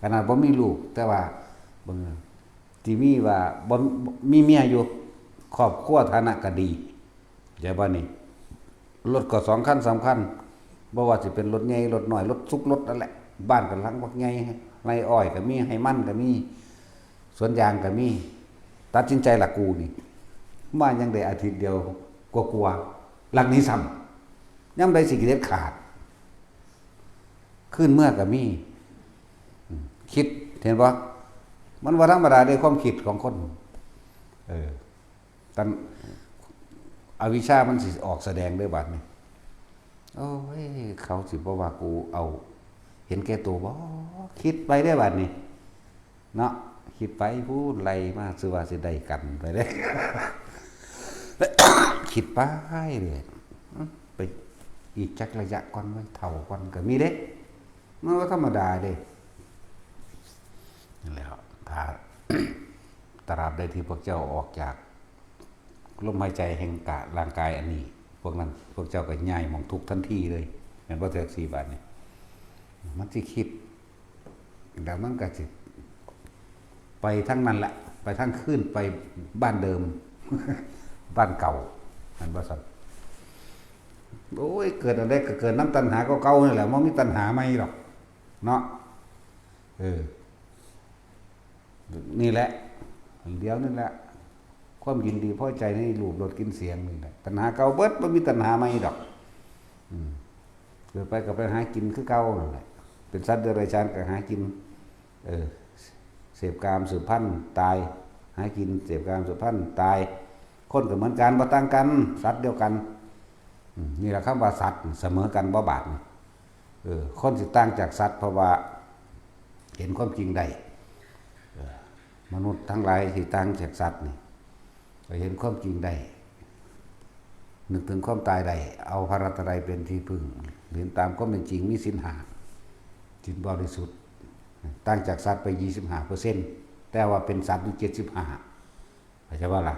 ขนาดบ่มีลูก แต่ว่าเบิ่ง ที่มีว่าบ่ มีเมียอยู่ ครอบครัวฐานะก็ดี เข้าใจบ่นี่ รถก็สองคันสามคัน บ่ว่าสิเป็นรถใหญ่ รถน้อย รถสุก รถนั่นแหละ บ้านก็หลังบักใหญ่ ไร่อ้อยก็มี ไร่มันก็มี สวนยางก็มี ตัดสินใจละกูนี่ มายังได้อาทิตย์เดียวกว่าๆ หลังนี้ซ้ำ ยามใดสิเด็ดขาด คืนเมือก็มี อืม คิด เห็นบ่ มันบ่ธรรมดาเด้ ความคิดของคน เออ ตัณ อวิชชามันสิออกแสดงเด้อบัดนี้ โอ้ย เขาสิบ่ว่ากูเอาเห็นแก่ตัวบ่ คิดไปเด้อบัดนี้ เนาะ คิดไปพู้น ไล่มา ซื่อว่าสิได้กันไปเด้ คิดไปเด้ อืม ไปอีกจักระยะก่อน ไว้เฒ่าก่อนก็มีเด้ มันก็ธรรมดาเด้ นั่นแหละครับ ถ้า ตราบใดที่พวกเจ้าออกจากลมหายใจแห่งกะร่างกายอันนี้ พวกนั้น พวกเจ้าก็ย้ายหม่องทุกข์ทันทีเลย แม่นบ่ แท็กซี่บาดนี้ มันสิคิด แล้วมันก็สิไปทางนั้นแหละ ไปทางคืน ไปบ้านเดิม บ้านเก่า แม่นบ่ซั่น โอ้ย เกิดอันใดก็เกิดนำตัณหาเก่าๆนั่นแหละ บ่มีตัณหาใหม่ดอก เนาะ เออ นี่แหละ อันเดียวนี่แหละ ความยินดีพอใจในรูปรสกลิ่นเสียงนี่แหละ ตัณหาเก่าเบิด บ่มีตัณหาใหม่ดอก อืม เกิดไปก็ไปหากินคือเก่านั่นแหละ เป็นสัตว์เดรัจฉานก็หากิน เออ เสพกามสืบพันธุ์ ตาย หากิน เสพกามสืบพันธุ์ ตาย คนก็เหมือนกัน บ่ต่างกัน สัตว์เดียวกัน อืม นี่แหละคำว่าสัตว์ เสมอกันบ่ บาดนี่ เออ คนสิต่างจากสัตว์ เพราะว่าเห็นความจริงได้ เออ มนุษย์ทั้งหลายที่ต่างจากสัตว์นี่ ก็เห็นความจริงได้ นึกถึงความตายได้ เอาพระรัตนตรัยเป็นที่พึ่ง เห็นตามความเป็นจริง มีศีลห้า ศีลบริสุทธิ์ ต่างจากสัตว์ไป ยี่สิบห้าเปอร์เซ็นต์ แต่ว่าเป็นสัตว์อยู่ เจ็ดสิบห้า เข้าใจบ่ล่ะ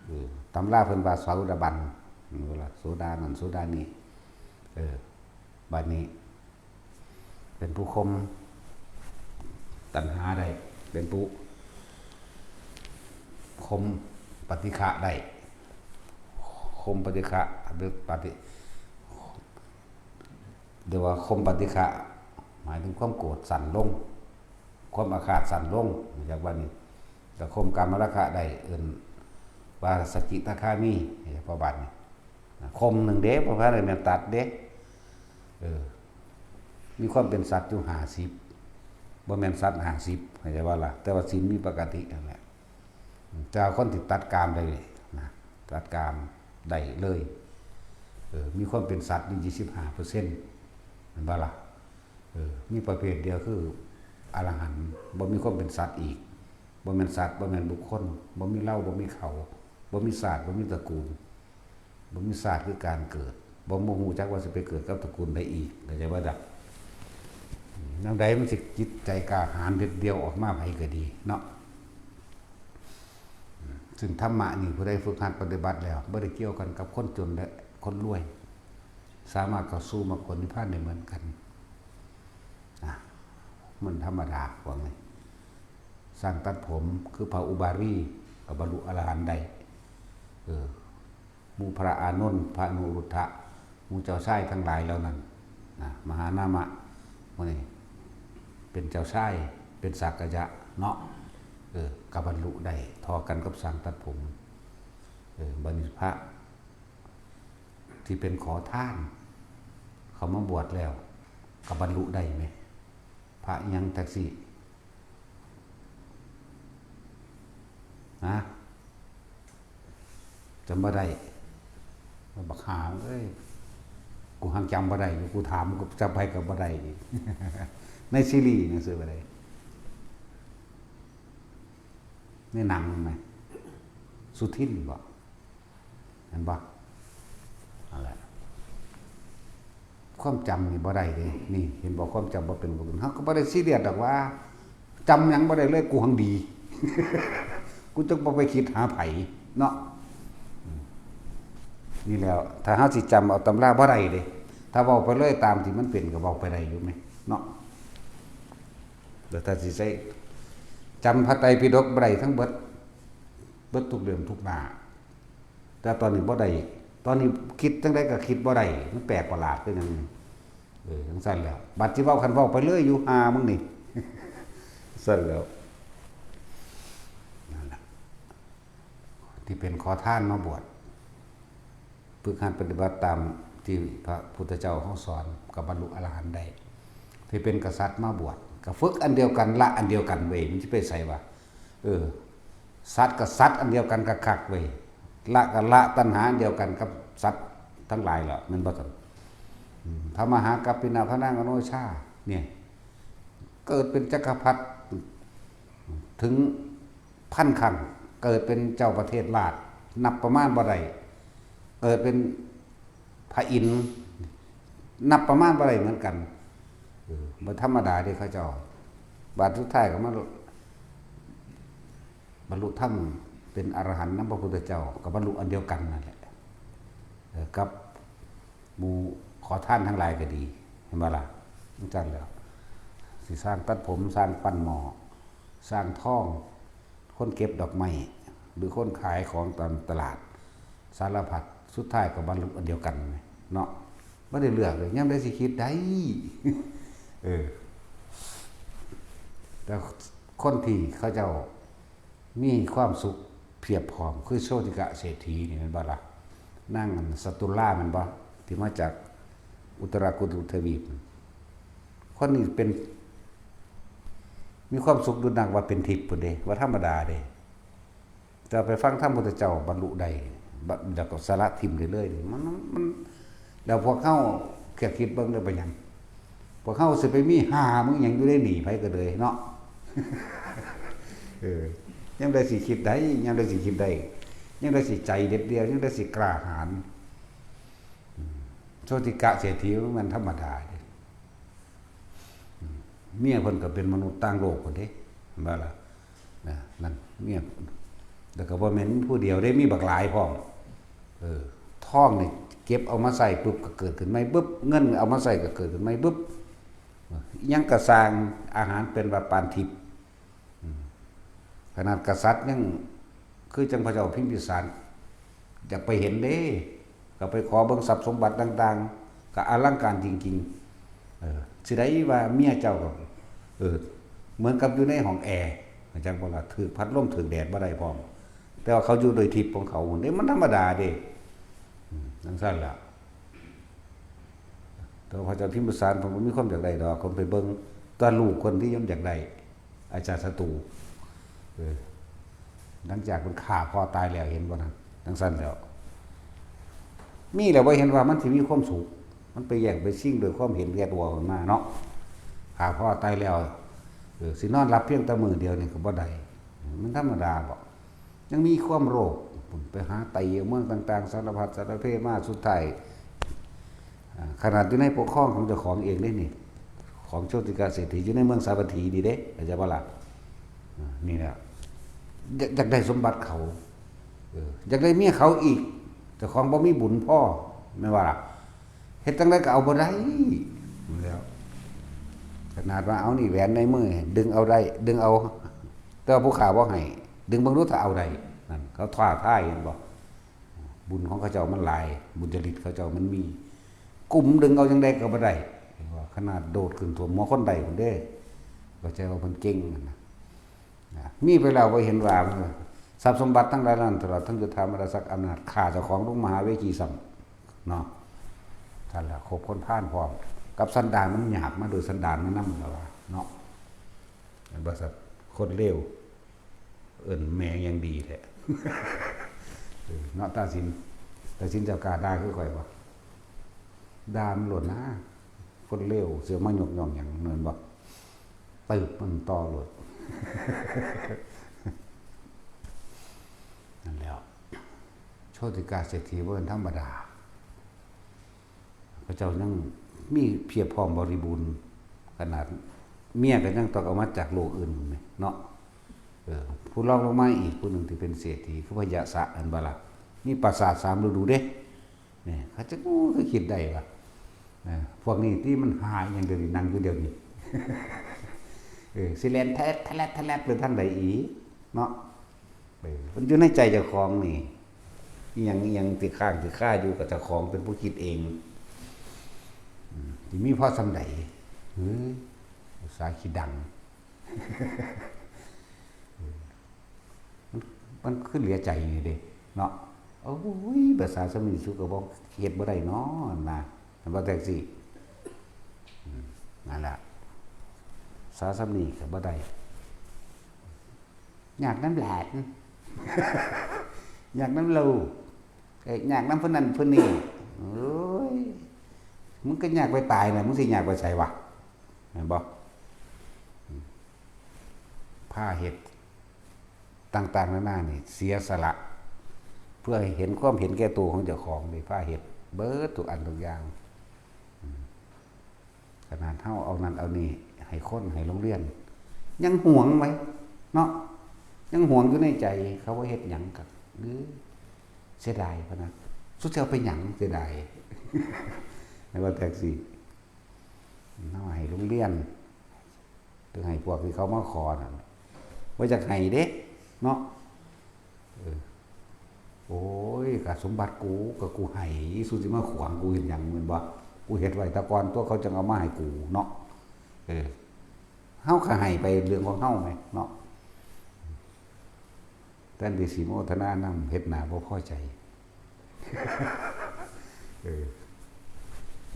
เออ ตำราเพิ่นว่าโสดาบัน เวลาโสดานั่นโสดานี่ เออ บัดนี้ เป็นผู้ข่มตัณหาได้ เป็นผู้ข่มปฏิฆะได้ ข่มปฏิฆะ หรือปฏิ เรียกว่าข่มปฏิฆะ หมายถึงความโกรธสั้นลง ความอาฆาตสั้นลง จากว่านี้ แต่ข่มกามราคะได้ เอิ้นว่าสกิทาคามี เฉพาะบัดนี้ นะ ข่มหนึ่งเด้ บ่แม่นตัดเด้ เออ มีความเป็นสัตว์อยู่ ห้าสิบ บ่แม่นสัตว์ ห้าสิบ เข้าใจบ่ล่ะ แต่ว่าศีลมีปกตินั่นแหละ แต่ว่าคนที่ตัดกามได้นะ ตัดกามได้เลย เออ มีความเป็นสัตว์อยู่ ยี่สิบห้าเปอร์เซ็นต์ แม่นบ่ล่ะ เออ มีประเภทเดียวคืออรหันต์ บ่มีความเป็นสัตว์อีก บ่แม่นสัตว์ บ่แม่นบุคคล บ่มีเรา บ่มีเขา บ่มีชาติ บ่มีตระกูล บ่มีชาติคือการเกิด บ่ บ่ฮู้จักว่าสิไปเกิดกับตระกูลใดอีก เข้าใจบ่ล่ะ แนวใดมันสิจิตใจกล้าหาญเด็ดเดี่ยวออกมา ไผก็ดีเนาะ ซึ่งธรรมะนี่ผู้ใดฝึกหัดปฏิบัติแล้ว บ่ได้เกี่ยวกันกับคนจนและคนรวย สามารถเข้าสู่มรรคผลนิพพานได้เหมือนกัน นะ มันธรรมดา ว่าไง ช่างตัดผมคือพระอุบาลี ก็บรรลุอรหันต์ได้ เออ หมู่พระอานนท์ พระอนุรุทธะ หมู่เจ้าชายทั้งหลายเหล่านั้น นะ มหานามะ ม นี่ เป็นเจ้าชาย เป็นสักยะเนาะ เออ ก็บรรลุได้ เท่ากันกับช่างตัดผม เออ บัดนี้พระ ที่เป็นขอทาน เขามาบวชแล้ว ก็บรรลุได้ไหม พระยังจักสิ นะ จำบ่ได้ บักหาเอ้ย กูหังจำบ่ได้อยู่ กูถาม กูจำไปก็บ่ได้อีก ในซีรีส์หนังสือบ่ได้ ในหนังไหม สุทินบ่ เห็นบ่ นั่นแหละ ความจำนี่บ่ได้เด้ นี่ เห็นบ่ ความจำบ่เป็นปกติ เฮาก็บ่ได้ซีเรียสดอกว่า จำหยังบ่ได้เลย กูหังดี กูจักบ่ไปคิดหาไผเนาะ อืม นี่แหล้ว ถ้าเฮาสิจำเอาตำราบ่ได้เด้ ถ้าเว้าไปเลยตามที่มันเป็นก็เว้าไปได้อยู่แหมเนาะ แล้วถ้าสิใช้ จำพระไตรปิฎกบ่ได้ทั้งเบิด เบิดทุกเล่มทุกหน้า แต่ตอนนี้บ่ได้ ตอนนี้คิดจั่งใดก็คิดบ่ได้ มันแปลกประหลาดคือหยัง เออ จั่งซั่นแหล้ว บัดสิเว้า คันเว้าไปเลยอยู่ ห่ามึงนี่ ซั่นแหล้ว นั่นล่ะ ที่เป็นขอทานมาบวช ฝึกหัดปฏิบัติตามที่พระพุทธเจ้าเฮาสอน ก็บรรลุอรหันต์ได้ ที่เป็นกษัตริย์มาบวช ก็ฝึกอันเดียวกัน ละอันเดียวกันเว้ย มันสิไปไสวะ เออ สัตว์กับสัตว์อันเดียวกันคักๆเว้ย ละก็ละตัณหาอันเดียวกันกับสัตว์ทั้งหลายแหละ แม่นบ่ซั่น อืม พระมหากัปปินะ พระนางอโนชา เนี่ย เกิดเป็นจักรพรรดิ ถึงพันครั้ง เกิดเป็นเจ้าประเทศราช นับประมาณบ่ได้ เกิดเป็นพระอินทร์ นับประมาณบ่ได้เหมือนกัน เออ บ่ธรรมดาเด้เขาเจ้า บาดสุดท้ายก็มาบรรลุธรรมเป็นอรหันต์นำพระพุทธเจ้า ก็บรรลุอันเดียวกันนั่นแหละ เออ กับหมู่ขอทานทั้งหลายก็ดี เห็นบ่ล่ะ จั่งซั่นแหล้ว สิช่างตัดผม ช่างปั้นหม้อ ช่างทอง คนเก็บดอกไม้ หรือคนขายของตามตลาด สารพัด สุดท้ายก็บรรลุอันเดียวกันเนาะ บ่ได้เลือกเลย ยามใดสิคิดได้ เออ แต่คนที่เขาเจ้ามีความสุขเพียบพร้อม คือโชติกะเศรษฐีนี่แม่นบ่ล่ะ นางอันสตุลาแม่นบ่ ที่มาจากอุตรากุรุทวีป คนนี้เป็น มีความสุขดุจดังว่าเป็นทิพย์พุ้นเด้ บ่ธรรมดาเด้ แต่ไปฟังธรรมพุทธเจ้าบรรลุได้ บะ แล้วก็สละถิ่มได้เลย มัน มัน แล้วพวกเฮาแค่คิดเบิ่งเด้อ เป็นหยัง พวกเฮาสิไปมีห่ามึงหยังอยู่ในนี่ ไผก็เลยเนาะ เออ ยามใดสิคิดได้ ยามใดสิคิดได้ ยามใดสิใจเด็ดเดี่ยว ยามใดสิกล้าหาญ อืม โชติกะเศรษฐีมันธรรมดาเด้ อืม เมียเพิ่นก็เป็นมนุษย์ต่างโลกพุ้นเด้ เห็นบ่ล่ะ นะ นั่น เมีย แล้วก็บ่แม่นผู้เดียวเด้ มีบักหลายพร้อม เออ ทองนี่เก็บเอามาใส่ปุ๊บก็เกิดขึ้นใหม่ปุ๊บ เงินเอามาใส่ก็เกิดขึ้นใหม่ปุ๊บ เออ อิหยังก็สร้าง อาหารเป็นว่าปานทิพย์ อืม ขนาดกษัตริย์ยัง คือจั่งพระเจ้าพิมพิสาร อยากไปเห็นเด้ ก็ไปขอเบิ่งทรัพย์สมบัติต่างๆ ก็อลังการจริงๆ เออ สิได้ว่าเมียเจ้าก็ เออ เหมือนกับอยู่ในห้องแอร์ จั่งบ่ล่ะ ถืกพัดลมถืกแดดบ่ได้พร้อม แต่ว่าเขาอยู่โดยทิพย์ของเขาเด้ มันธรรมดาเด้ อืม จั่งซั่นล่ะ แต่ว่าพระเจ้าพิมพิสารเพิ่นบ่มีความอยากได้ดอก เพิ่นไปเบิ่งแต่ลูกเพิ่นที่ยังอยากได้ อาจารย์ศัตรู เออ หลังจากเพิ่นฆ่าพ่อตายแล้ว เห็นบ่นั่น จั่งซั่นแล้ว มีแล้วบ่เห็นว่ามันสิมีความสุข มันไปแย่งไปชิงด้วยความเห็นแก่ตัวขึ้นมาเนาะ ฆ่าพ่อตายแล้ว เออ สินอนหลับเพียงแต่มื้อเดียวนี่ก็บ่ได้ มันธรรมดาบ่ ยังมีความโลภ ไปหาไต่เอาเมืองต่างๆ สารพัดสารเพมา สุดท้าย อ่า ขนาดอยู่ในปกครองของเจ้าของเองเด้นี่ ของโชติกาเศรษฐีอยู่ในเมืองสาวัตถีนี่เด้ เข้าใจบ่ล่ะ อ่า นี่แหละ อยาก อยากได้สมบัติเขา เออ อยากได้เมียเขาอีก เจ้าของบ่มีบุญพอ แม่นบ่ล่ะ เฮ็ดจั่งใดก็เอาบ่ได้ แล้ว ขนาดว่าเอานี่แหวนในมือ ดึงเอาได้ ดึงเอา แต่ว่าผู้ข้าบ่ให้ ดึงเบิ่งดูถ้าเอาได้ นั่น เขาท้าทาย เห็นบ่ บุญของเขาเจ้ามันหลาย บุญจริตเขาเจ้ามันมี กุมดึงเอาจั่งใดก็บ่ได้ เห็นบ่ ข ขนาดโดดขึ้นท่วมหัวคนได้พุ้นเด้ เข้าใจว่าเพิ่นเก่งนั่นนะ นะ มีไปแล้วบ่เห็นว่า ทรัพย์สมบัติทั้งหลายนั้น ตลอดทั้งยศถามรดาศักดิ์อำนาจ ข้าเจ้าของลงมหาเวทีซ้ำ เนาะ นั่นแหละ คบคนพาลพร้อม กับสันดานมันหยาบมาโดยสันดานมันนำแล้วว่า เนาะ บริษัทคนเลว เอิ้นแม่ยังดีแท้ เออ เนาะ ตาสิน ตาสินเจ้ากล้าด่าคือข่อยบ่ ด่ามันโลดนะ คนเลว เสือมายกย่องหยัง แม่นบ่ ตึบมันต่อโลด นั่นแหล้ว โชติกาเศรษฐีบ่แม่นธรรมดา พระเจ้ายังมีเพียบพร้อมบริบูรณ์ ขนาดเมียก็ยังต้องเอามาจากโลกอื่นพุ้นแหมเนาะ เออ ผู้รองลงมาอีกผู้หนึ่งที่เป็นเศรษฐีคือพญาสะ เห็นบ่ล่ะ มีปราสาทสามฤดูเด้ เนี่ย เขาจะ โอ้ คือคิดได้วะ เออ พวกนี้ที่มันหาอิหยังเดี๋ยวนี้ นั่งอยู่เดี๋ยวนี้ เออ สิแล่นแทะแทะแลดแทะแลดไปทางใดอีก เนาะ เออ มันอยู่ในใจเจ้าของนี่ อิหยังอิหยังติดค้างติดคาอยู่กับเจ้าของเป็นผู้คิดเอง อืม สิมีพอส่ำใด เฮ้ย อุตส่าห์ขี้ดัง มัน มันคือเหลือใจนี่เด้ เนาะ โอ้ย ภาษาสมิงสุก็บอกเฮ็ดบ่ได้เนาะนะ มันว่าจังซี่ อืม นั่นล่ะ ภาษาสำนี้ก็บ่ได้ ยากนำหลาน ยากนำลูก เอ้ย ยากนำผู้นั้นผู้นี้ โอ้ย มึงก็ยากไปตายน่ะ มึงสิยากไปไสวะ แม่นบ่ อืม พาเฮ็ด ต่างๆนานานี่ เสียสละ เพื่อให้เห็นความเห็นแก่ตัวของเจ้าของนี่ พาเฮ็ดเบิดทุกอันทุกอย่าง อืม ขนาดเฮาเอานั่นเอานี่ ให้คน ให้โรงเรียน ยังหวงไว้ เนาะ ยังหวงอยู่ในใจ เขาว่าเฮ็ดหยังกัน หรือเสียดายพะนะ สุดท้ายเอาไปหยัง เสียดาย แม่นว่าจังซี่ เฮาให้โรงเรียน หรือให้พวกที่เขามาขอนั่น บ่อยากให้เด้ เนาะ เออ โอ้ย ก็สมบัติกู ก็กูให้ อีสุสิมาขวางกูเฮ็ดหยัง แม่นบ่ กูเฮ็ดไว้แต่ก่อน ตัวเขาจั่งเอามาให้กูเนาะ เออ เฮาก็ให้ไปเรื่องของเฮาแหมเนาะ แทนที่สิโมทนานำ เฮ็ดหน้าบ่พอใจ เออ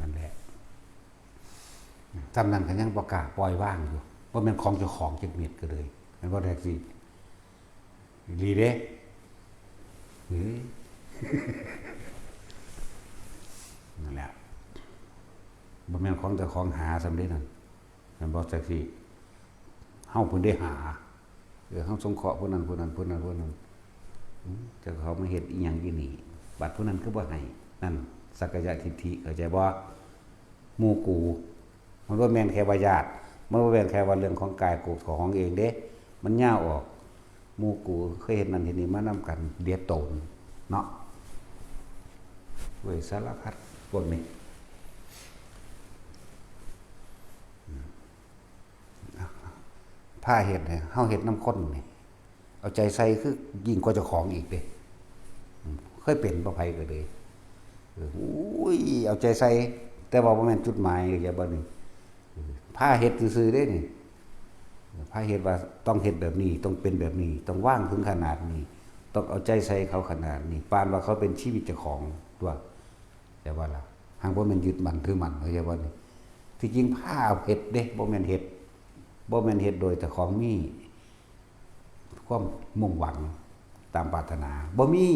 นั่นแหละ ส่ำนั้นก็ยังบ่กล้าปล่อยวางอยู่ บ่แม่นของเจ้าของจักเม็ดก็เลย แม่นบ่แท็กซี่ อีหลีเด้ เฮ้ย นั่นแหละ บ่แม่นของเจ้าของหาส่ำเด้นั่น แม่นบ่แท็กซี่ เฮาพุ้นได้หา เออ เฮาสงเคราะห์ผู้นั้น ผู้นั้น ผู้นั้น ผู้นั้น อืม แต่เขามาเฮ็ดอีหยังอยู่นี่ บัดผู้นั้นคือบ่ให้ นั่น สักกายทิฏฐิ เข้าใจบ่ หมู่กู มันบ่แม่นแค่ว่าญาติ มันบ่แม่นแค่ว่าเรื่องของกายกูของเองเด้ มันยาวออก หมู่กูเคยเฮ็ดนั่นเฮ็ดนี่มานำกัน เดียดโตน เนาะ เว้ย สารพัดพวกนี้ พาเฮ็ดเนี่ย เฮาเฮ็ดนำคนนี่ เอาใจใส่คือยิ่งกว่าเจ้าของอีกเด้ อืม เคยเป็นบ่ไผก็เลย เออ โอ้ย เอาใจใส่ แต่ว่าบ่แม่นจุดหมาย เข้าใจบ่นี่ เออ พาเฮ็ดซื่อๆเด้นี่ พาเฮ็ดว่าต้องเฮ็ดแบบนี้ ต้องเป็นแบบนี้ ต้องวางถึงขนาดนี้ ต้องเอาใจใส่เขาขนาดนี้ ปานว่าเขาเป็นชีวิตเจ้าของตัว แต่ว่าล่ะ หากบ่แม่นยึดมั่นถือมั่น เข้าใจบ่นี่ ที่จริงพาเฮ็ดเด้ บ่แม่นเฮ็ด บ่แม่นเฮ็ดโดยเจ้าของมีความมุ่งหวังตามปรารถนา บ่มี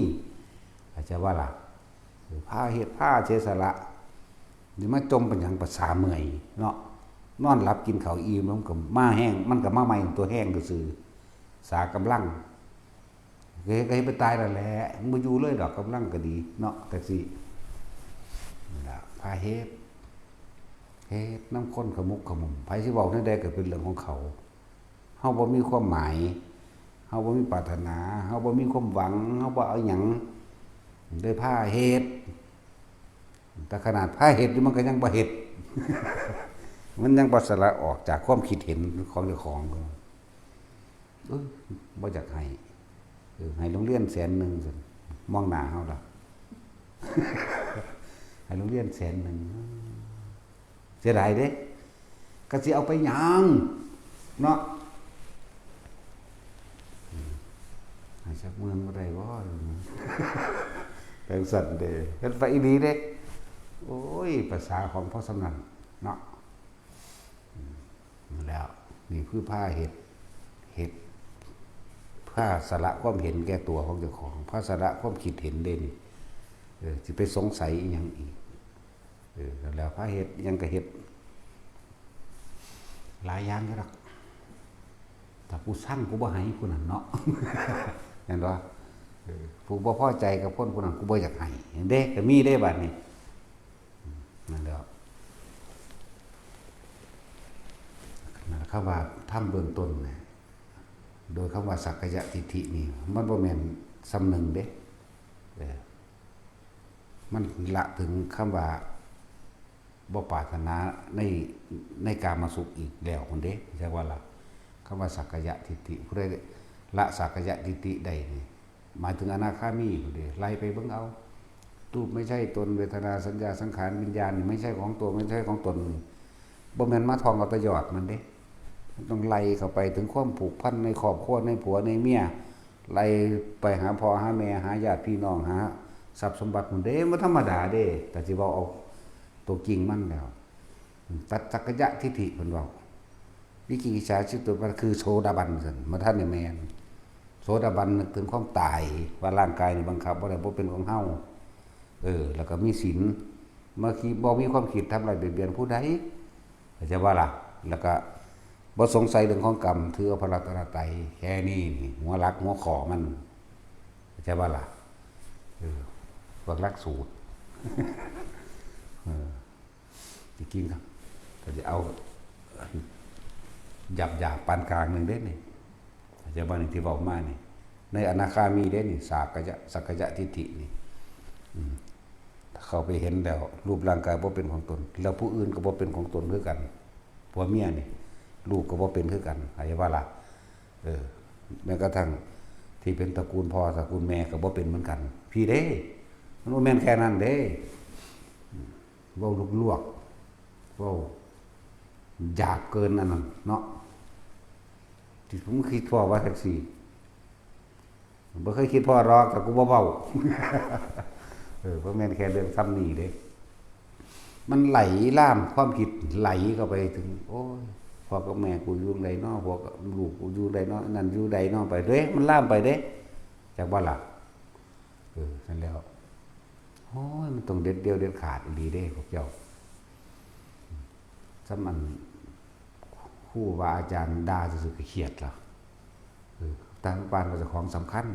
เข้าใจบ่ล่ะ พาเฮ็ด พาเสียสละ นี่มาจมเป็นหยัง ประสาเมื่อยเนาะ นอนหลับกินข้าวอิ่ม มันก็มาแฮง มันก็มาใหม่ตัวแฮงซื่อๆ สากำลัง ก็เฮ็ด ก็เฮ็ดไปตายนั่นแหละ มึงบ่อยู่เลยดอก กำลังก็ดีเนาะ แท็กซี่ นั่นล่ะ พาเฮ็ด เฮ็ดนำคนขมุกขมุม ไผสิเว้าแนวใดก็เป็นเรื่องของเขา เฮาบ่มีความหมาย เฮาบ่มีปรารถนา เฮาบ่มีความหวัง เฮาบ่เอาหยัง เลยพาเฮ็ด แต่ขนาดพาเฮ็ดอยู่มันก็ยังบ่เฮ็ด มันยังบ่สละออกจากความคิดเห็นของเจ้าของ เอ้ย บ่อยากให้ เออ ให้โรงเรียนแสนหนึ่งซั่น มองหน้าเฮาล่ะ ให้โรงเรียนแสนหนึ่ง เสียดายเด้ ก็สิเอาไปหยังเนาะ อืม ให้จักเมืองบ่ได้บ่ จังซั่นเด้ เฮ็ดไปอีหลีเด้ โอ้ย ภาษาของพ่อสำนันเนาะ อืม นั่นแหล้ว นี่คือพาเฮ็ด เฮ็ด พาสละความเห็นแก่ตัวของเจ้าของ พาสละความคิดเห็นเด้นี่ เออ สิไปสงสัยอีหยังอีก เออ นั่นแหล้ว พาเฮ็ดหยังก็เฮ็ด หลายอย่างอยู่ดอก ถ้าผู้ซังกูบ่ให้ผู้นั้นเนาะ แม่นบ่ เออ ผู้บ่พอใจกับคนผู้นั้นกูบ่อยากให้ เด้ก็มีเด้บัดนี้ นั่นแหล้ว นั่นคำว่าธรรมเบื้องต้นเนี่ย โดยคำว่าสักกายทิฏฐินี่ มันบ่แม่นส่ำหนึ่งเด้ เออ มันละถึงคำว่าบ่ปรารถนาใน ในกามสุขอีกแล้วพุ้นเด้ จักว่าล่ะ คำว่าสักกายทิฏฐิ ผู้ใดละสักกายทิฏฐิได้นี่ หมายถึงอนาคามีพุ้นเด้ ไล่ไปเบิ่งเอา รูปไม่ใช่ตน เวทนา สัญญา สังขาร วิญญาณนี่ไม่ใช่ของตัว ไม่ใช่ของตนนี่ บ่แม่นมาท่องเอาแต่ยอดมันเด้ มันต้องไล่เข้าไปถึงความผูกพันในครอบครัว ในผัว ในเมีย ไล่ไปหาพ่อ หาแม่ หาญาติพี่น้อง หาทรัพย์สมบัติพุ้นเด้ บ่ธรรมดาเด้ แต่สิเว้าเอาตัวจริงมันแล้ว ตัดสักกายทิฏฐิเพิ่นเว้า วิจิกิจฉา สิบตัวมันคือโสดาบันซั่น บ่ทันได้แม่น โสดาบันนึกถึงความตาย ว่าร่างกายนี่บังคับบ่ได้ บ่เป็นของเฮา เออ แล้วก็มีศีล บ่คิด บ่มีความคิดทำร้ายเบียดเบียนผู้ใด เข้าใจบ่ล่ะ แล้วก็บ่สงสัยเรื่องของกรรม ถือเอาพระรัตนตรัย แค่นี้นี่ หัวหลักหัวข้อมัน เข้าใจบ่ล่ะ เออ พวกหลักสูตร เออ จริงๆครับ ก็สิเอาหยาบๆ ปานกลางหนึ่งเด้นี่ เข้าใจบ่นี่ที่เว้ามานี่ ในอนาคามีเด้นี่ สักกายะ สักกายทิฏฐินี่ อืม เข้าไปเห็นแล้ว รูปร่างกายบ่เป็นของตน แล้วผู้อื่นก็บ่เป็นของตนคือกัน ผัวเมียนี่ ลูกก็บ่เป็นคือกัน เข้าใจบ่ล่ะ เออ แม้กระทั่งที่เป็นตระกูลพ่อตระกูลแม่ก็บ่เป็นเหมือนกัน พี้เด้ มันบ่แม่นแค่นั้นเด้ เว้าลวกๆ เว้าหยาบเกินอันนั้นเนาะ ที่ผมคิดพ้อว่าจั่งซี้ บ่เคยคิดพ้อดอก แต่กูบ่เว้า เออ บ่แม่นแค่เรื่องส่ำนี้เด้ มันไหลลามความคิดไหลเข้าไปถึง โอ้ย พ่อกับแม่กูอยู่ใดน้อ พ่อกับลูกกูอยู่ใดน้อ นั่นอยู่ใดน้อ ไปเด้ มันลามไปเด้ จักบ่ล่ะ เออ นั่นแหล้ว โอ้ย มันต้องเด็ดเดี่ยวเด็ดขาดอีหลีเด้พวกเจ้า ส่ำอันครูบาอาจารย์ด่าซื่อๆ ก็เครียดแล้ว เออ ต่างปานว่าเจ้าของสำคัญ